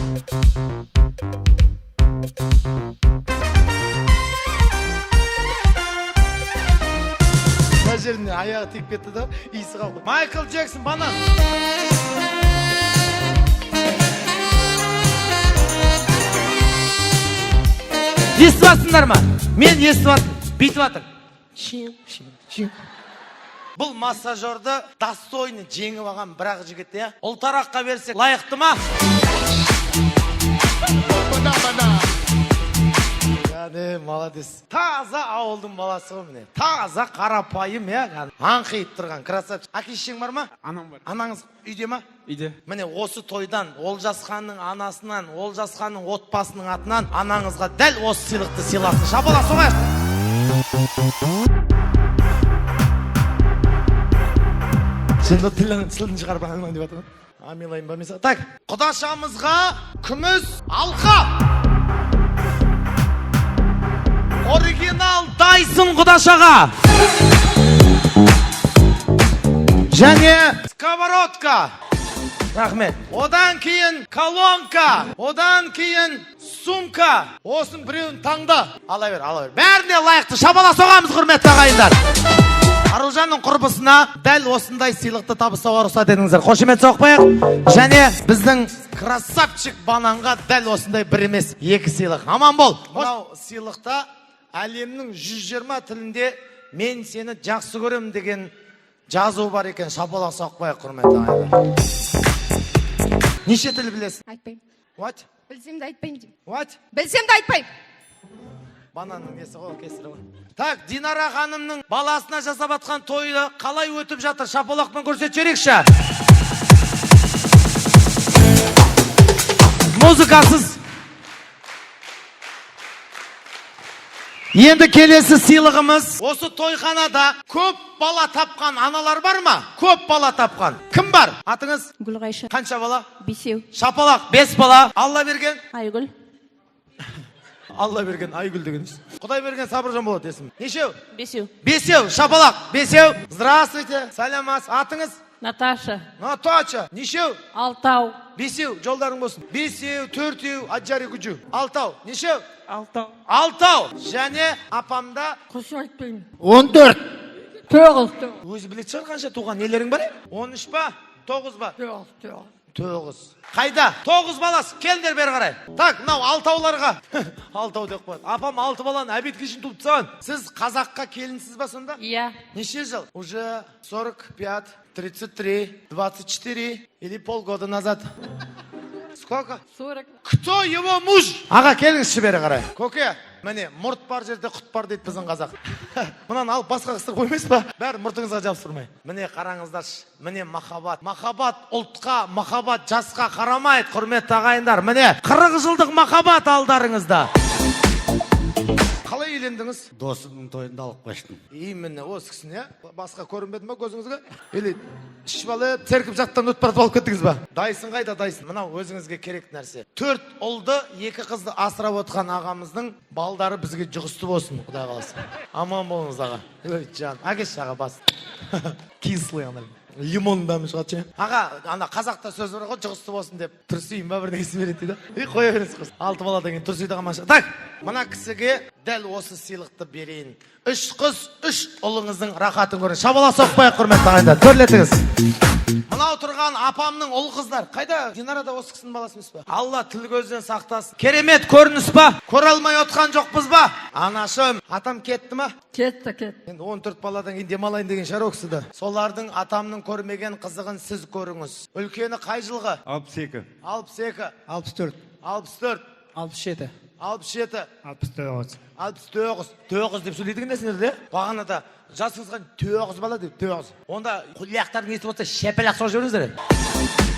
Мына жеріне аяғы тиіп кетті да, иісі қалды. Майкл Джексон, банан. Естіп жатсыңдар ма? Мен естіп жатырмын. Бүйтіп жатыр. Шиң, шиң, шиң. Бұл массажерді достойный жеңіп алған бір-ақ жігіт, иә? Ұлтараққа берсек лайықты ма? Яғни, молодец. Таза ауылдың баласы ғой, міне. Таза қарапайым, иә, кәдімгі. Аңқиып тұрған красавчик. Әке шешең бар ма? Анам бар. Анаңыз үйде ма? Үйде. Міне, осы тойдан Олжасханның анасынан, Олжасханның отбасының атынан анаңызға дәл осы сыйлықты сыйласын. Шапалақ соғайық. Сен де тілін шығарып алмайын деп жатыр. Амилайын ба мен саған? Так, құдашамызға күміс алқа. Оригинал Дайсон құдашаға. Және сковородка. Рахмет. Одан кейін колонка, одан кейін сумка. Осының біреуін таңда. Ала бер, ала бер. Бәріне лайықты шапалақ соғамыз, құрметті ағайындар. Аружанның құрбысына дәл осындай сыйлықты табыстауға рұқсат етіңіздер. Қошемет соқпайық. Және біздің красавчик бананға дәл осындай бір емес, екі сыйлық. Аман бол. Мынау сыйлықта әлемнің 120 тілінде мен сені жақсы көремін деген жазу бар екен. Шапалақ соқпайық, құрметті ағайындар. Неше тіл білесің? Айтпаймын. What? Білсем де айтпаймын деймін. What? Білсем де айтпаймын. Бананның несі ғой, кесірі ғой. Так, Динара ханымның баласына жасап атқан тойы қалай өтіп жатыр? Шапалақпен көрсетіп жіберейікші. Музыкасыз. Енді келесі сыйлығымыз. Осы тойханада көп бала тапқан аналар бар ма? Көп бала тапқан. Кім бар? Атыңыз? Гүлғайша. Қанша бала? Бесеу. Шапалақ, 5 бала. Алла берген? Айгүл. Алла берген Айгүл деген. Құдай берген Сабыржан болады есімі. Нешеу? Бесеу. Бесеу, шапалақ, бесеу. Здравствуйте, сәлематсыз. Атыңыз? Наташа. Наташа. Нешеу? Алтау. Бесеу, жолдарың болсын. Бесеу, төртеу, аджари күжу. Алтау. Нешеу? Алтау. Алтау. Және апамда Құс айтпаймын. 14. Тоғыз. Өзі білетін шығар қанша туған нелерің бар? 13 па? 9 ба? 9, 9. 9. Қайда? 9 баласы. Келіңдер бері қарай. Так, мынау алтауларға. Алтау деп қояды. Апам 6 баланы обедке шейін туып тастаған. Сіз қазаққа келінсіз ба сонда? Иә. Неше жыл? Уже 45, 33, 24 или полгода назад. Сколько? 40. Кто его муж? Аға, келіңізші бері қарай. Көке, міне, мұрт бар жерде құт бар дейді біздің қазақ. Мынаны алып басқа қыстырып қоймайсыз ба? Бәрі мұртыңызға жабыстырмай. Міне қараңыздаршы, міне махаббат. Махаббат ұлтқа, махаббат жасқа қарамайды, құрметті ағайындар. Міне 40 жылдық махаббат алдарыңызда. Қалай үйлендіңіз? Досымның тойында алып қаштым. Именно осы кісіні, иә? Басқа көрінбеді ма көзіңізге? Или ішіп алып, церковь жақтан өтіп барып алып кеттіңіз ба? Дайсын қайда, дайсын? Мынау өзіңізге керек нәрсе. 4 ұлды, 2 қызды асырап отқан ағамыздың балдары бізге жұғысты болсын, Құдай қаласа. Аман болыңыз, аға. Ой, жан. Әкеші, аға, бас. Кислый ана. Лимон дәмі шығады ше. Аға, ана қазақта сөз бар ғой, жұғысты болсын деп. Түрсейін ба, бірдеңесін береді дейді. И қоя бересіз қыз. 6 баладан кейін түрсейді ғана. Так, мына кісіге дәл осы сыйлықты берейін. 3 қыз, 3 ұлыңыздың рахатын көрін. Шабала соқпайық, құрметті ағайындар. Төрлетіңіз. Мынау тұрған апамның ұл қыздар. Қайда? Динара да осы кісінің баласы емес па? Алла тіл көзден сақтасын. Керемет көрініс па? Көре алмай отқан жоқпыз ба? Анашым, атам кетті ма? Кетті, кетті. Енді 14 баладан кейін демалайын деген шығар ол кісі де. Солардың атамның көрмеген қызығын сіз көріңіз. Үлкені қай жылғы? 62. 62. 64. 64. 67. 67. 69. 69. 9 деп сөйлейді екен сендер де. Бағанада жасыңыз қанша? 9 бала деп 9. Онда құлақтарың естіп отырса шапалақ соғып жіберіңіздер.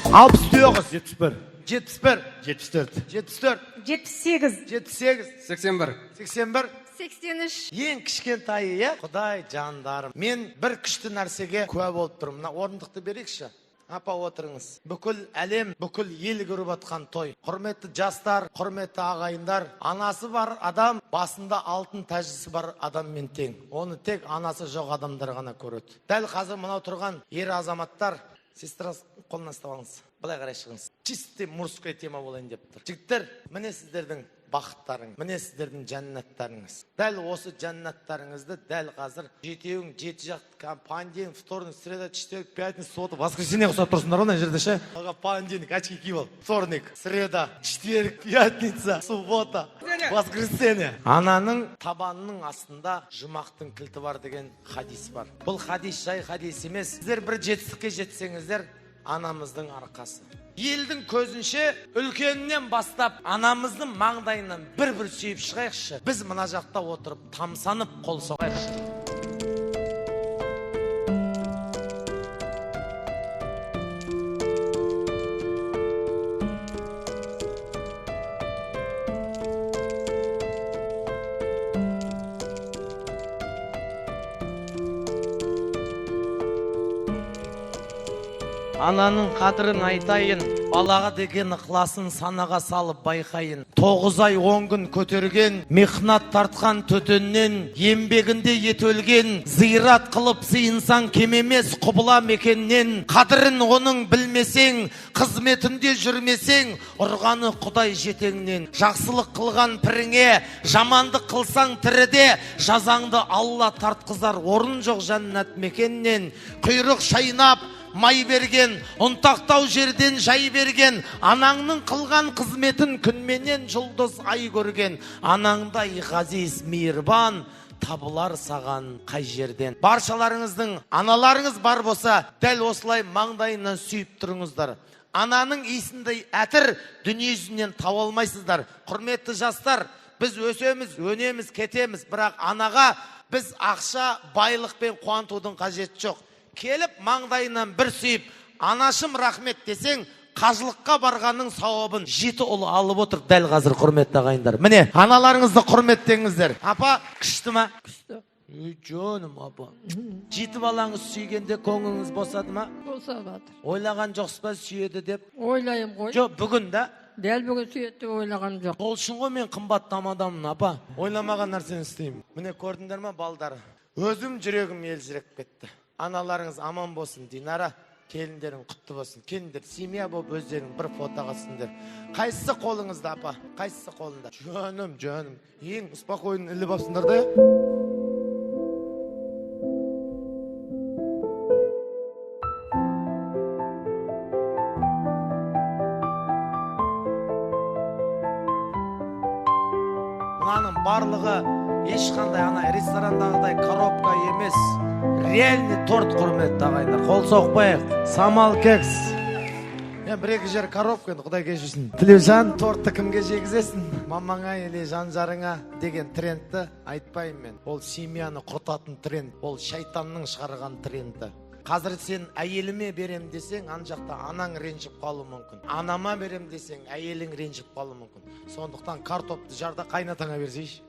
69. 71. 71. 74. 74. 78. 78. 81. 81. 83. Ең кішкентайы, иә? Құдай жандарым. Мен бір күшті нәрсеге куә болып тұрмын. Мына орындықты берейікші. Апа, отырыңыз. Бүкіл әлем, бүкіл ел көріп атқан той. Құрметті жастар, құрметті ағайындар, анасы бар адам басында алтын тәжісі бар адаммен тең. Оны тек анасы жоқ адамдар ғана көреді. Дәл қазір мынау тұрған ер азаматтар, сестра қолынан ұстап алыңыз. Былай қарай шығыңыз. Чистый мужская тема болайын деп тұр. Жігіттер, міне сіздердің бақыттарың, міне сіздердің жәннаттарыңыз. Дәл осы жәннаттарыңызды дәл қазір жетеуің, жеті жақ, понедельник, вторник, среда, четверг, пятница, суббота, воскресенье ұқсап тұрсыңдар ғой мына жерде ше. Аға, понедельник, очки киіп ал. Вторник, среда, четверг, пятница, суббота, воскресенье. Ананың табанының астында жұмақтың кілті бар деген хадис бар. Бұл хадис жай хадис емес. Сіздер бір жетістікке жетсеңіздер, анамыздың арқасы. Елдің көзінше үлкенінен бастап анамыздың маңдайынан бір-бір сүйіп шығайықшы. Біз мына жақта отырып тамсанып қол соғайықшы. Ананың қадірін айтайын, балаға деген ықыласын санаға салып байқайын. 9 ай 10 күн көтерген, мехнат тартқан төтеннен, еңбегінде ет өлген, зират қылып сыйынсаң кем емес құбыла мекеннен. Қадірін оның білмесең, қызметінде жүрмесең, ұрғаны Құдай жетеңнен. Жақсылық қылған піріңе, жамандық қылсаң тіріде, жазаңды Алла тартқызар, орын жоқ жәннат мекеннен. Құйрық шайнап май берген, ұнтақтау жерден жай берген, анаңның қылған қызметін күнменен жұлдыз ай көрген, анаңдай ғазиз мейірбан табылар саған қай жерден. Баршаларыңыздың аналарыңыз бар болса, дәл осылай маңдайынан сүйіп тұрыңыздар. Ананың иісіндей әтір дүние жүзінен таба алмайсыздар. Құрметті жастар, біз өсеміз, өнеміз, кетеміз, бірақ анаға біз ақша, байлықпен қуантудың қажеті жоқ. Келіп маңдайынан бір сүйіп, анашым рахмет десең, қажылыққа барғанның сауабын 7 ұлы алып отыр дәл қазір, құрметті ағайындар. Міне, аналарыңызды құрметтеңіздер. Апа, күшті ма? Күшті. Ей, жаным апа. 7 балаңыз сүйгенде көңіліңіз босады ма? Босап жатыр. Ойлаған жоқсыз ба сүйеді деп? Ойлаймын ғой. Жоқ, бүгін да? Дәл бүгін сүйеді деп ойлағаным жоқ. Ол үшін ғой мен қымбат тамадамын, апа. Ойламаған нәрсені істеймін. Міне, көрдіңдер ма, балдар? Өзім жүрегім елжіреп кетті. Аналарыңыз аман болсын, Динара. Келіндерің құтты болсын. Келіндер семья болып өздерің бір фотоға түсіңдер. Қайсысы қолыңызда, апа? Қайсысы қолында? Жаным, жаным. Ең успокойын іліп алыпсыңдар да. Мынаның барлығы ешқандай ана ресторандағыдай коробка емес. Реальный торт, құрметті ағайындар. Қол соқпайық. Самал кекс. Мен бір екі жер коробка енді, құдай кешірсін. Тілеужан, тортты кімге жегізесің? Мамаңа или жан жарыңа деген трендті айтпаймын мен. Ол семьяны құртатын тренд. Ол шайтанның шығарған тренді. Қазір сен әйеліме берем десең, ан жақта анаң ренжіп қалуы мүмкін. Анама берем десең, әйелің ренжіп қалуы мүмкін. Сондықтан картопты жарда қайнатаңа берсейші.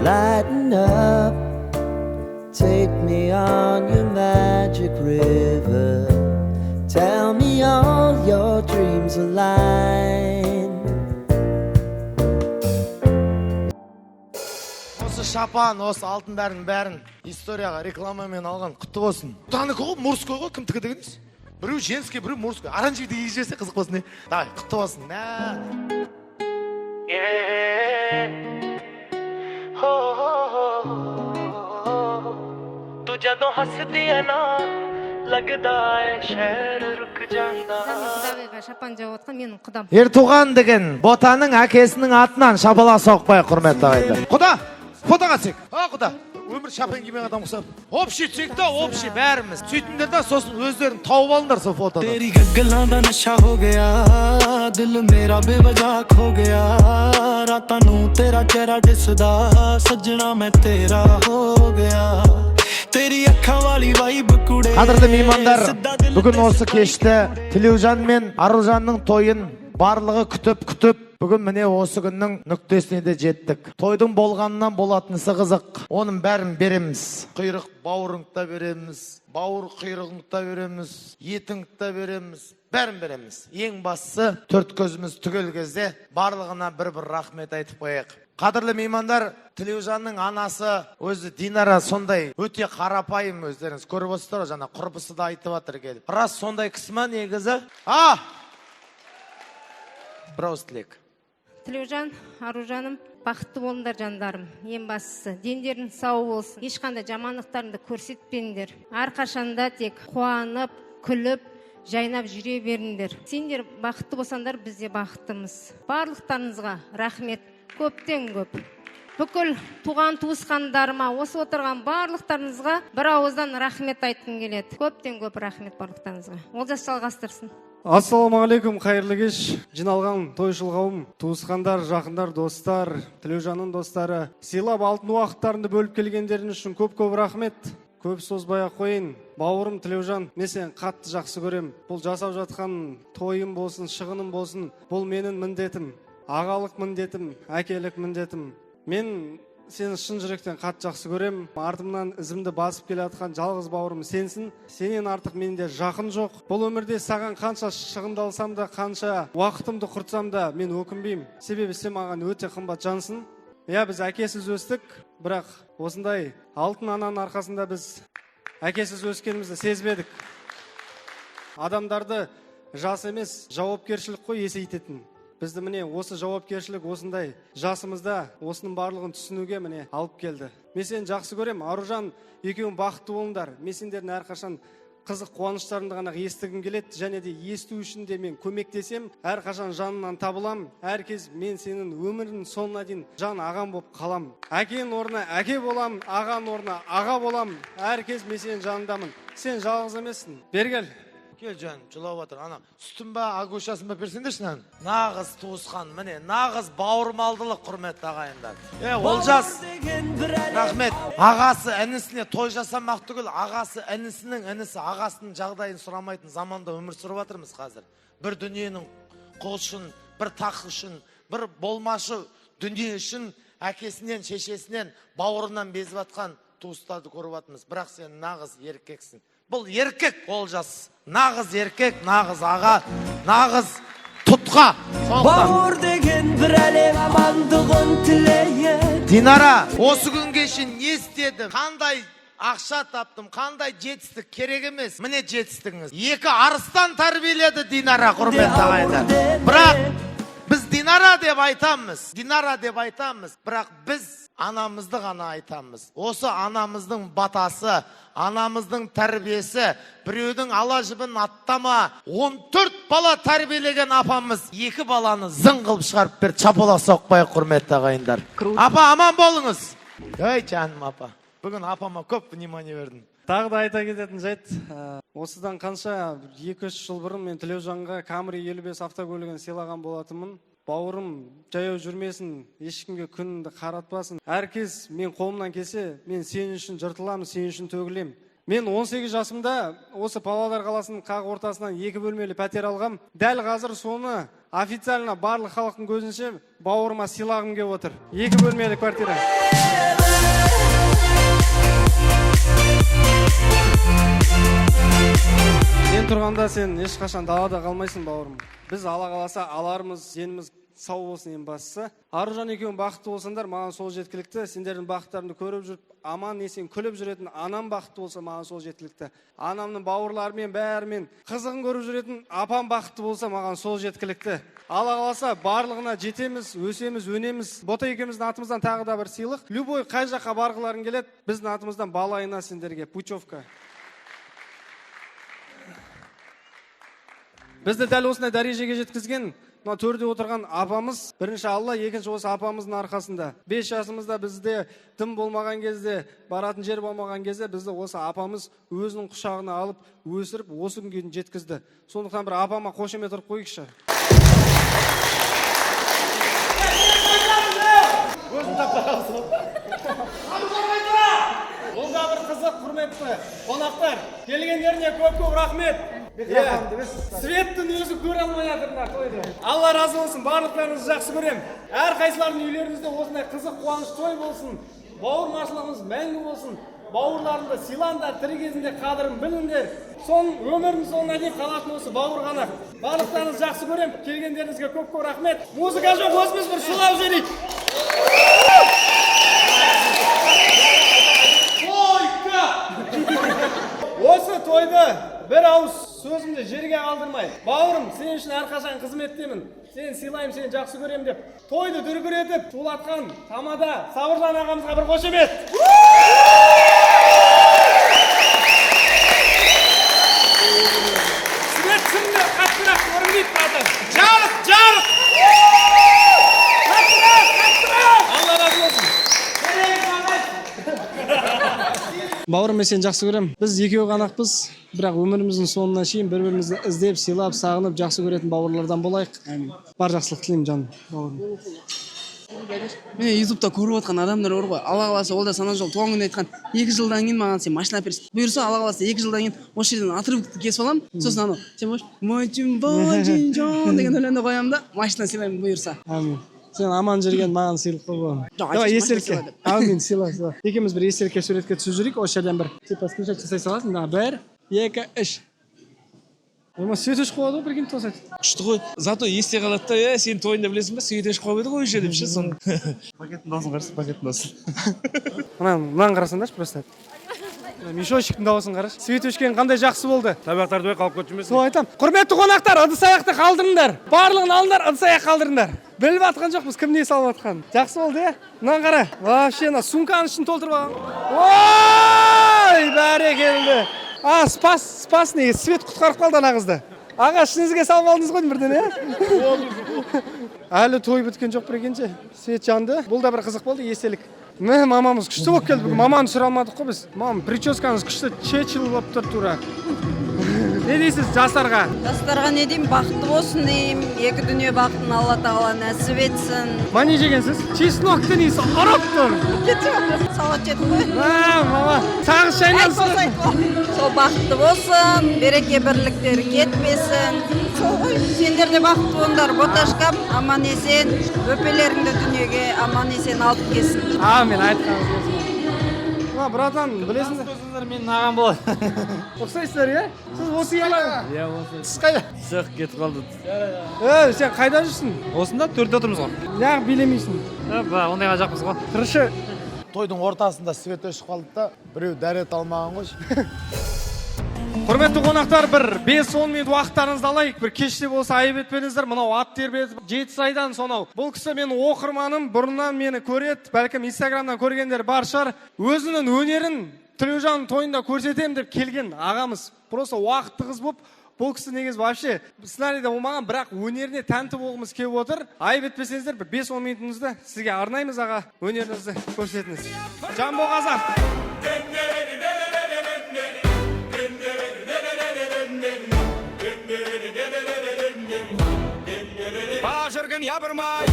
Lighten up, take me on your magic river. Tell me all your dreams align. Осы шапан, осы алтындардың бәрін историяға рекламамен алған, құтты болсын. Таныкі ғой, мужской ғой, кімдікі дегеніңіз? Біреу женский, біреу мужской. Оранжевый киіп жіберсе қызық болсын, не? Давай, құтты болсын. Мә. ਤੂੰ ਜਦੋਂ ਹੱਸਦੀ ਐ ਨਾ ਲੱਗਦਾ ਏ ਸ਼ਹਿਰ ਰੁਕ ਜਾਂਦਾ। Құдағиға шапан жауып отқан менің құдам. Ертуған деген Ботаның әкесінің атынан шапалақ соқпай, құрметті ағайындар. Құда, фотоға түсейік. А, құда, өмір шапан кимеген адам ұқсап. Общий түсейік та, общий бәріміз. Сөйтіңдер да, сосын өздерің тауып алыңдар сол фотоны. ਤੇਰੀ ਗੱਲਾਂ ਦਾ ਨਸ਼ਾ ਹੋ ਗਿਆ, ਦਿਲ ਮੇਰਾ ਬੇਵਜ੍ਹਾ ਖੋ ਗਿਆ। ਰਾਤਾਂ ਨੂੰ ਤੇਰਾ ਚਿਹਰਾ ਦਿਸਦਾ, ਸੱਜਣਾ ਮੈਂ ਤੇਰਾ ਹੋ ਗਿਆ। ਤੇਰੀ ਅੱਖਾਂ ਵਾਲੀ ਵਾਈਬ ਕੁੜੇ। Қадірлі меймандар, бүгін осы кешті Тілеужан мен Аружанның тойын барлығы күтіп-күтіп, бүгін міне осы күннің нүктесіне де жеттік. Тойдың болғанынан болатынысы қызық. Оның бәрін береміз. Құйрық бауырыңды да береміз, бауыр құйрығыңды да береміз, етіңді де береміз, бәрін береміз. Ең бастысы, төрт көзіміз түгел кезде барлығына бір-бір рахмет айтып қояйық. Қадірлі меймандар, Тілеужанның анасы өзі Динара сондай өте қарапайым, өздеріңіз көріп отырсыздар ғой, жаңа құрбысы да айтып жатыр келіп. Рас сондай кісі ма негізі? А! Бір ауыз тілек. Тілеужан, Аружаным, бақытты болыңдар, жандарым. Ең бастысы, дендерің сау болсын. Ешқандай жамандықтарыңды көрсетпеңдер. Әрқашанда тек қуанып, күліп, жайнап жүре беріңдер. Сендер бақытты болсаңдар, біз де бақыттымыз. Барлықтарыңызға рахмет, көптен көп. Бүкіл туған туысқандарыма, осы отырған барлықтарыңызға бір ауыздан рахмет айтқым келеді. Көптен көп рахмет барлықтарыңызға. Олжас жалғастырсын. Ассалаумағалейкум, қайырлы кеш. Жиналған тойшыл қауым, туысқандар, жақындар, достар, Тілеужанның достары, сыйлап алтын уақыттарыңды бөліп келгендерің үшін көп-көп рахмет. Көп созбай ақ қояйын. Бауырым Тілеужан, мен сені қатты жақсы көрем. Бұл жасап жатқан тойым болсын, шығыным болсын, бұл менің міндетім. Ағалық міндетім, әкелік міндетім. Мен сені шын жүректен қатты жақсы көрем. Артымнан ізімді басып келе жатқан жалғыз бауырым сенсің. Сенен артық менде жақын жоқ. Бұл өмірде саған қанша шығындалсам да, қанша уақытымды құртсам да, мен өкінбеймін. Себебі сен маған өте қымбат жансың. Иә, біз әкесіз өстік, бірақ осындай алтын ананың арқасында біз әкесіз өскенімізді сезбедік. Адамдарды жас емес, жауапкершілік қой есейтетін. Бізді міне осы жауапкершілік осындай жасымызда осының барлығын түсінуге міне алып келді. Мен сені жақсы көрем, Аружан, екеуің бақытты болыңдар. Мен сендердің әрқашан Қызық қуаныштарыңды ғана естігім келеді және де есту үшін де мен көмектесем, әрқашан жанынан табылам. Әркез мен сенің өміріңнің соңына дейін жан ағам болып қалам. Әкенің орнына әке болам, ағаның орнына аға болам. Әркез мен сенің жаныңдамын. Сен жалғыз емессің. Бері кел. Кел жаным, жылап жатыр. Ана сүтін ба, агушасын ба берсеңдерші мынаны. Нағыз туысқан, міне, нағыз бауырмалдылық, құрметті ағайындар. Олжас, рахмет. Ағасы інісіне той жасамақ түгіл, ағасы інісінің інісі ағасының жағдайын сұрамайтын заманда өмір сүріп жатырмыз қазір. Бір дүниенің қол үшін, бір тақ үшін, бір болмашы дүние үшін әкесінен, шешесінен, бауырынан безіп жатқан туыстарды көріп жатырмыз. Бірақ сен нағыз еркексің. Бұл еркек, Олжас. Нағыз еркек, нағыз аға, нағыз тұтқа. Бауыр деген бір әлем амандығын тілейін. Динара, осы күнге шейін не істедім? Қандай ақша таптым, қандай жетістік керек емес. Міне жетістігіңіз. Екі арыстан тәрбиеледі Динара, құрметті ағайындар. Бірақ біз Динара деп айтамыз, Динара деп айтамыз, бірақ біз анамызды ғана айтамыз. Осы анамыздың батасы, анамыздың тәрбиесі, біреудің ала жібін аттама. 14 бала тәрбиелеген апамыз екі баланы зың қылып шығарып берді. Шапалақ соқпайық, құрметті ағайындар. Апа, аман болыңыз. Ей, жаным апа. Бүгін апама көп внимание бердім. Тағы да айта кететін жайт, осыдан қанша 2-3 жыл бұрын мен Тілеужанға Camry 55 автокөлігін сыйлаған болатынмын. Бауырым жаяу жүрмесін, ешкімге күніңді қаратпасын. Әркез мен қолымнан келсе, мен сен үшін жыртыламын, сен үшін төгілемін. Мен 18 жасымда осы Павлодар қаласының қақ ортасынан 2 бөлмелі пәтер алғам. Дәл қазір соны официально барлық халықтың көзінше бауырыма сыйлағым келіп отыр. 2 бөлмелі квартира. Мен тұрғанда сен ешқашан далада қалмайсың, бауырым. Біз ала қаласа алармыз, деніміз сау болсын ең бастысы. Аружан екеуің бақытты болсаңдар, маған сол жеткілікті. Сендердің бақыттарыңды көріп жүріп, аман есен күліп жүретін анам бақытты болса, маған сол жеткілікті. Анамның бауырларымен бәрімен қызығын көріп жүретін апам бақытты болса, маған сол жеткілікті. Алла қаласа барлығына жетеміз, өсеміз, өнеміз. Бота екеуміздің атымыздан тағы да бір сыйлық. Любой қай жаққа барғыларың келеді, біздің атымыздан бал айына сендерге путевка. Бізді дәл осындай дәрежеге жеткізген мына төрде отырған апамыз, бірінші Алла, екінші осы апамыздың арқасында. 5 жасымызда бізде дым болмаған кезде, баратын жер болмаған кезде бізді осы апамыз өзінің құшағына алып, өсіріп, осы күнге дейін жеткізді. Сондықтан бір апама қошемет ұрып қояйықшы. Өзің таппағансың. Бұл да бір қызық, құрметті қонақтар. Келгендеріне көп-көп рахмет. Светтің өзі көре алмай жатыр мына тойды. Алла разы болсын, барлықтарыңызды жақсы көремін. Әрқайсыларының үйлеріңізде осындай қызық қуаныш той болсын. Бауырмашылығымыз мәңгі болсын. Бауырларыңды сыйлаңдар, тірі кезінде қадірін біліңдер. Сон өмірдің соңына дейін қалатын осы бауыр ғана. Барлықтарыңызды жақсы көремін. Келгендеріңізге көп-көп рахмет. Музыка жоқ, өзіміз бір шулап жіберейік. Осы тойды бір ауыз сөзімді жерге қалдырмай, бауырым, сен үшін әрқашан қызметтемін, сені сыйлаймын, сені жақсы көремін деп тойды дүркіретіп шулатқан тамада Сабыржан ағамызға бір қошемет. Свет сымды қаттырақ көрінбейді қазір. Жарық, жарық! Қаттырақ, қаттырақ! Алла разы болсын. Бауырым, мен сені жақсы көремін. Біз екеуі ғанақпыз, бірақ өміріміздің соңына шейін бір-бірімізді іздеп, сыйлап, сағынып, жақсы көретін бауырлардан болайық. Бар жақсылық тілеймін, жаным, бауырым. Міне ютубта көріп отқан адамдар бар ғой, Алла қаласа ол да сана жол туған күнде айтқан, 2 жылдан кейін маған сен машина әперсің. Бұйырса Алла қаласа 2 жылдан кейін осы жерден отрывокты кесіп аламын, сосын анау сен деген өлеңді қоямын да машина сыйлаймын бұйырса. Әмин. Сен аман жүрген маған сыйлық қой бауырым. Жоқ, Давай айтшы, естелікке. машина сыйла деп. Әумин, сыйла, сыйла. Екеуміз бір естелікке суретке түсіп жүрейік, осы жерден бір типа скриншот жасай саласың. Мына 1, 2, 3. Ойма, свет өшіп қалады ғой, прикинь, тоса. Күшті ғой. Зато есте қалады да, сенің тойыңда білесің ба, свет өшіп қалып еді ғой уже деп ше соны. Пакеттің дауысын қарашы, пакеттің дауысын. Мынаны қарасаңдаршы просто. Мешочектің дауысын қарашы. Свет өшкен қандай жақсы болды. Табақтарды ой қалып кетті емес. Сол айтам. Құрметті қонақтар, ыдыс аяқты қалдырыңдар. Барлығын алыңдар, ыдыс аяқ қалдырыңдар. Біліп атқан жоқпыз, кім не салып атқанын. Жақсы болды, иә? Мынаны қара. Вообще, мына сумканың ішін толтырып алған. Ой, бәрекелді. А, спас, негізі свет құтқарып қалды ана қызды. Аға, ішіңізге салып алдыңыз ғой бірден, иә? Әлі той біткен жоқ, прикиньте. Свет жанды. Бұл да бір қызық болды, естелік. Мә, мамамыз күшті болып келді бүгін. Маманы түсіре алмадық қой біз. Мам, прическаңыз күшті, чечил болып тұр тура. Не дейсіз жастарға? Жастарға не деймін, бақытты болсын деймін. Екі дүние бақытын Алла Тағала нәсіп етсін. Ма, не жегенсіз? Чеснок тың иісі ұрып тұр. Салат жедім ғой. Мә, мама, сағыз шайнап. Айтпа, айтпа. Сол бақытты болсын, береке бірліктері кетпесін. Сол ғой, сендер де бақытты болыңдар. Боташкам аман есен, бөпелеріңді дүниеге аман есен алып келсін. Әмин, айтқаныңыз болсын. Мына, братан, білесің бе? Менің ағам болады. Ұқсайсыздар, иә? Сіз осы ела? Иә, осы. Сіз қайда? Шығып кетіп қалды. Ей, сен қайда жүрсің? Осында төртте отырмыз ғой. Неғып билемейсің? Ондайға жоқпыз ғой. Тыршы. Тойдың ортасында свет өшіп қалды да, біреу дәрет алмаған ғой. Құрметті қонақтар, бір 5-10 минут уақыттарыңызды алайық. Бір кеште болса айып етпеңіздер. Мынау ат тербетіп Жетісайдан сонау. Бұл кісі менің оқырманым, бұрыннан мені көреді. Бәлкім, Инстаграмнан көргендер бар шығар. Өзінің өнерін Тілеужанның тойында көрсетемін деп келген ағамыз. Просто уақыт тығыз болып, бұл кісі негізі вообще сценарийде болмаған, бірақ өнеріне тәнті болғымыз келіп отыр. Айып етпесеңіздер, бір 5-10 минутыңызды сізге арнаймыз, аға, өнеріңізді көрсетіңіз. Жамбо қазақ. Башыргын ябырмай.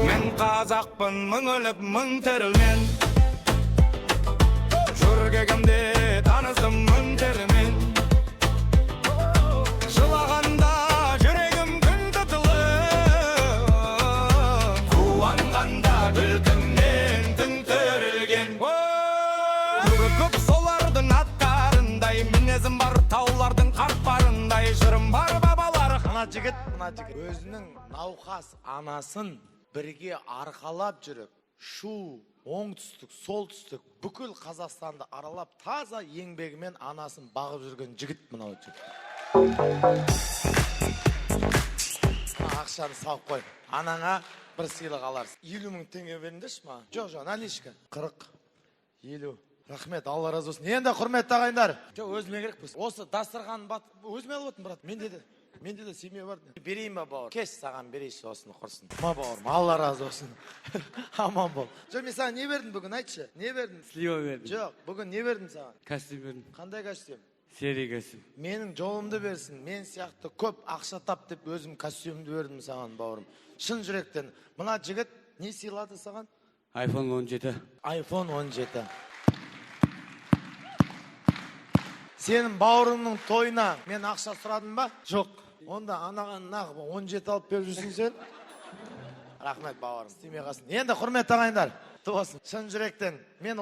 Мен қазақпын, мың өліп, мың тірілмен. Жөргегімде таныстым мың терімен. Жылағанда жүрегім күн тұтылып, қуанғанда күлкімнен түн түрілген. Көп солардың аттарындай, мінезім бар таулардың қатпарындай, жырым бар бабалар. Мына жігіт өзінің науқас анасын бірге арқалап жүріп, Шу, оңтүстік, солтүстік, бүкіл Қазақстанды аралап, таза еңбегімен анасын бағып жүрген жігіт мынау жігіт. Мына ақшаны салып қой, анаңа бір сыйлық аларсың. 50 000 теңге беріңдерші маған. Жоқ, наличка. 40, 50. Рахмет, Алла разы болсын. Енді, құрметті ағайындар, жоқ, өзіме керек болсын. Осы дастархан бат, өзіме алып отырмын, брат. Менде де семья бар. Берейін ба, бауыр? Кеш саған берейінші осыны, құрсын. Ма, бауырым, Алла разы болсын. Аман бол. Жоқ, мен саған не бердім бүгін, айтшы? Не бердім? Слива бердім. Жоқ, бүгін не бердім саған? Костюм бердім. Қандай костюм? Серый костюм. Менің жолымды берсін, мен сияқты көп ақша тап деп өзім костюмді бердім саған, бауырым. Шын жүректен. Мына жігіт не сыйлады саған? iPhone 17. iPhone 17. Сенің бауырыңның тойына мен ақша сұрадым ба? Жоқ. Онда анаған нағып 17 алып беріп жүрсің сен. Рахмет, бауырым. Істемей қалсын. Енді, құрметті ағайындар, құтты болсын. Шын жүректен мен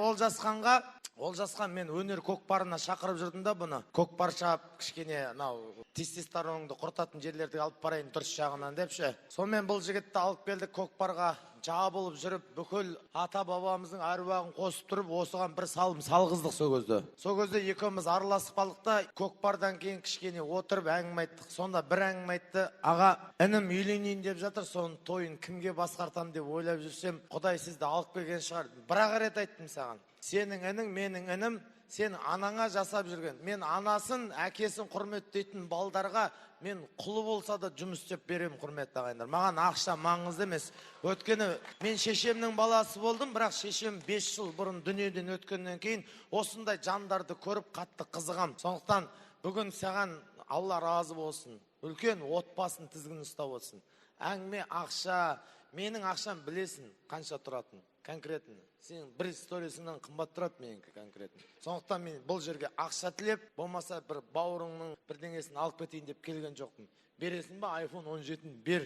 Олжасхан мен өнер көкпарына шақырып жүрдім да бұны. Көкпар шап, кішкене мынау тестостероныңды құртатын жерлерге алып барайын дұрыс жағынан деп ше. Сонымен бұл жігітті алып келдік көкпарға, жабылып жүріп, бүкіл ата бабамыздың әруағын қосып тұрып, осыған бір салым салғыздық сол кезде. Сол кезде екеуміз араласып қалдық та, көкпардан кейін кішкене отырып әңгіме айттық. Сонда бір әңгіме айтты: аға, інім үйленейін деп жатыр, соның тойын кімге басқартам деп ойлап жүрсем, Құдай сізді алып келген шығар. Бір-ақ рет айттым саған. Сенің інің, менің інім, сен анаңа жасап жүрген. Мен анасын, әкесін құрметтейтін балдарға мен құлы болса да жұмыс істеп беремін, құрметті ағайындар. Маған ақша маңызды емес. Өйткені мен шешемнің баласы болдым, бірақ шешем 5 жыл бұрын дүниеден өткеннен кейін осындай жандарды көріп қатты қызығам. Сондықтан бүгін саған Алла разы болсын. Үлкен отбасын тізгін ұстап отырсың. Әңгіме ақша, менің ақшам білесің қанша тұратын, конкретно. Сенің бір сторисіңнен қымбат тұрады менікі конкретно. Сондықтан мен бұл жерге ақша тілеп, болмаса бір бауырыңның бірдеңесін алып кетейін деп келген жоқпын. Бересің ба iPhone 17-ін, бер.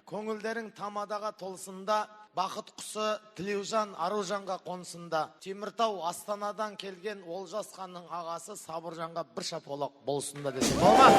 Көңілдерің тамадаға толсын да, бақыт құсы Тілеужан Аружанға қонсын да. Теміртау Астанадан келген Олжасханның ағасы Сабыржанға бір шапалақ болсын да десем болма.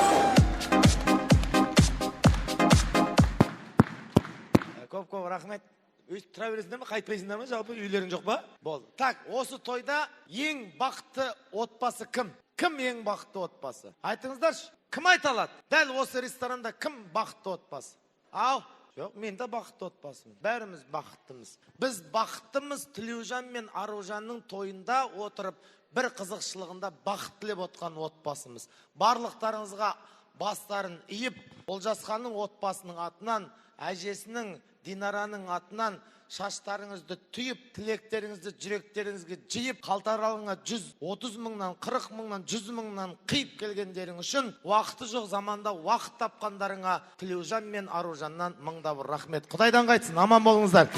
Көп көп рахмет. Өйтіп тұра бересіңдер ме, қайтпайсыңдар ма, жалпы үйлерің жоқ па? Болды. Так, осы тойда ең бақытты отбасы кім? Кім ең бақытты отбасы? Айтыңыздаршы, кім айта алады? Дәл осы ресторанда кім бақытты отбасы? Ау, жоқ, мен де бақытты отбасымын. Бәріміз бақыттымыз. Біз бақыттымыз. Тілеужан мен Аружанның тойында отырып, бір қызықшылығында бақыт тілеп отқан отбасымыз. Барлықтарыңызға бастарын иіп, Олжасханның отбасының атынан, әжесінің, Динараның атынан шаштарыңызды түйіп, тілектеріңізді жүректеріңізге жиып, қалтаралыңа 130 мыңнан, 40 мыңнан, 100 мыңнан қиып келгендерің үшін, уақыты жоқ заманда уақыт тапқандарыңа Тілеужан мен Аружаннан мыңда бір рахмет. Құдайдан қайтсын, аман болыңыздар.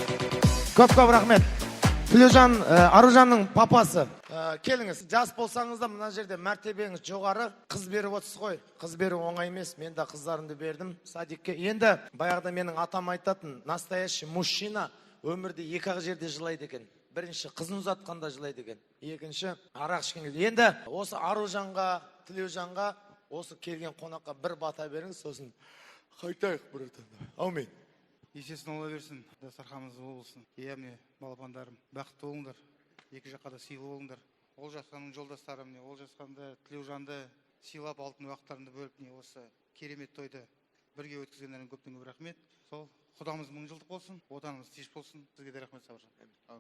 Көп көп рахмет. Тілеужан, Аружанның папасы, келіңіз. Жас болсаңыз да, мына жерде мәртебеңіз жоғары. Қыз беріп отырсыз ғой. Қыз беру оңай емес. Мен де қыздарымды бердім садикке. Енді баяғыда менің атам айтатын: настоящий мужчина өмірде екі ақ жерде жылайды екен. Бірінші, қызын ұзатқанда жылайды екен. Екінші, арақ ішкен кезде. Енді осы Аружанға, Тілеужанға, осы келген қонаққа бір бата беріңіз, сосын қайтайық, братан. Әумин. Есесін ала берсін, дастарханымыз мол болсын. Иә, міне, балапандарым, бақытты болыңдар, екі жаққа да сыйлы болыңдар. Олжасханның жолдастары, міне, Олжасханды, Тілеужанды сыйлап, алтын уақыттарыңды бөліп, міне, осы керемет тойды бірге өткізгендеріңе көптен көп рахмет. Сол құдамыз мың жылдық болсын, отанымыз тыныш болсын. Сізге де рахмет, Сабыржан.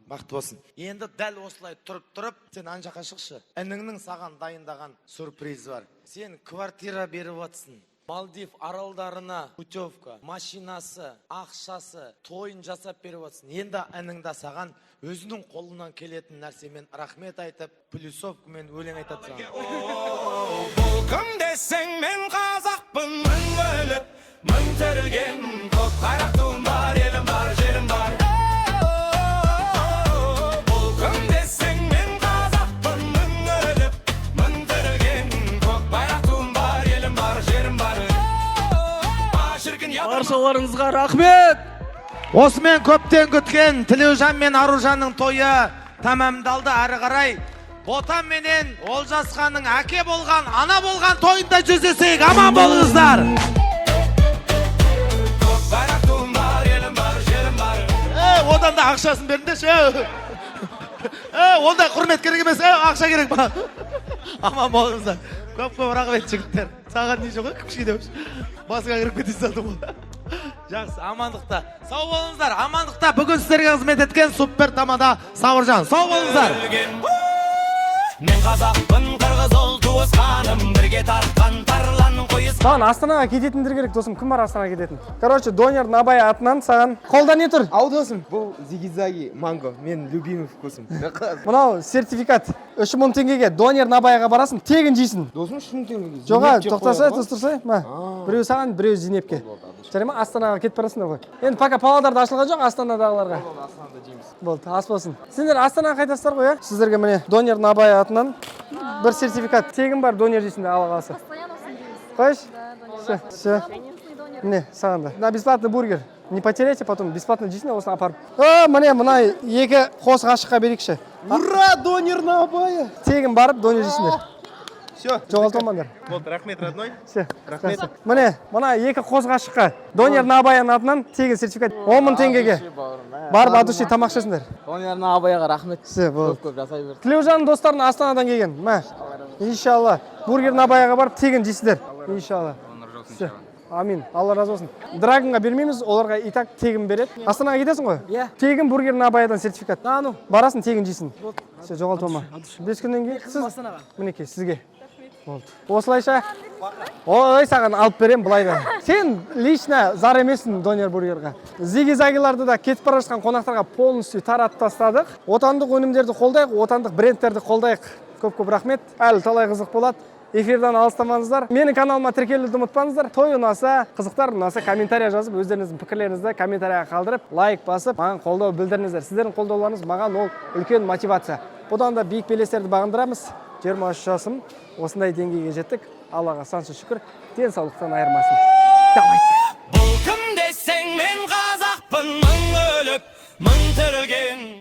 Бақытты болсын. Енді дәл осылай тұрып тұрып, сен ана жаққа шықшы. Ініңнің саған дайындаған сюрпризі бар. Сен квартира беріп жатсың. Малдив аралдарына путевка, машинасы, ақшасы, тойын жасап беріп жатсың. Енді інің де саған өзінің қолынан келетін нәрсемен рахмет айтып, плюсовкамен өлең айтады саған. Бұл кім десең, мен қазақпын, мың өліп, мың тірілген. Көк қайрақ туым бар, елім бар, жерім бар. Бұл кім десең, мен қазақпын, мың өліп, мың тірілген. Көк байрақ туым бар, елім бар, жерім бар. А, шіркін. Баршаларыңызға рахмет. Осымен көптен күткен Тілеужан мен Аружанның тойы тәмамдалды. Әрі қарай Ботан менен Олжасханның әке болған, ана болған тойында жүздесейік. Аман болыңыздар. Көк байрақ туым бар, елім бар, жерім бар. Одан да ақшасын беріңдерші. Ондай құрмет керек емес, ақша керек маған. Аман болыңыздар. Көп көп рахмет, жігіттер. Саған не жоқ, кішкене басыңа кіріп кете салдым ғой. Жақсы, амандықта. Сау болыңыздар. Амандықта. Бүгін сіздерге қызмет еткен супер тамада Сабыржан. Сау болыңыздар. Мен қазақпын, қырғыз ұл туысқаным, бірге тартқан тарлан қойыс. Саған Астанаға кететіндер керек, досым. Кім бар Астанаға кететін? Короче, донер Набай атынан саған. Қолда не тұр? Ау, досым, бұл зигизаги манго, менің любимый вкусым. Мынау сертификат. 3000 теңгеге донер Набайға барасың, тегін жейсің. Досым, 3000 теңгеге? Жоға, Зейнеп жеп тоқтаса, қояды ғой. тұрсай, ма. Біреу саған, біреу Зейнепке. Жарай ма, Астанаға кетіп барасыңдар ғой. Енді пока Павлодарда ашылған жоқ Астанадағыларға. Астанада жейміз. Болды, ас болсын. Сендер Астанаға қайтасыздар ғой, иә? Сіздерге, міне, донер Набай атынан бір сертификат. Тегін бар, донер жейсіңдер, Алла қаласа. Постоянно осыны жейміз. Қойшы. Да, донер. Все, все. Міне, саған да. На бесплатный бургер. Не потеряйте потом, бесплатно жейсің осыны апарып. А, міне, мына екі қос ғашыққа берейікші. Ура, донер на Абая! Тегін барып донер жейсіңдер. Все. Жоғалтып алмаңдар. Болды, рахмет, родной. Все. Рахмет. Міне, мына екі қос ғашыққа донер на Абаяның атынан тегін сертификат. 10 мың теңгеге. Барып от души тамақ ішесіңдер. Донер на Абаяға рахмет. Все, болды. Көп көп жасай берсін. Тілеужанның достарының Астанадан келген. Мә. Иншалла. Бургер на Абаяға барып тегін жейсіздер. Иншалла. Все. Амин. Алла разы болсын. Драгонға бермейміз, оларға и так тегін береді. Астанаға кетесің ғой? Иә. Тегін бургер на Абаядан сертификат. Да, ну. Барасың, тегін жейсің. Все, жоғалтып алма. 5 күннен кейін сіз Астанаға. Мінекей, сізге. Болды. Осылайша. Ой, саған алып беремін былай да. Сен лично зар емессің донер бургерға. Зиги-загиларды да кетіп бара жатқан қонақтарға полностью таратып тастадық. Отандық өнімдерді қолдайық, отандық брендтерді қолдайық. Көп-көп рахмет. Әлі талай қызық болады. Эфирден алыстамаңыздар. Менің каналыма тіркелуді ұмытпаңыздар. Той ұнаса, қызықтар ұнаса, комментария жазып, өздеріңіздің пікірлеріңізді комментарияға қалдырып, лайк басып, маған қолдау білдіріңіздер. Сіздердің қолдауларыңыз маған ол үлкен мотивация. Бұдан да биік белестерді бағындырамыз. 23 жасым, осындай деңгейге жеттік. Аллаға сансыз шүкір, денсаулықтан айырмасын.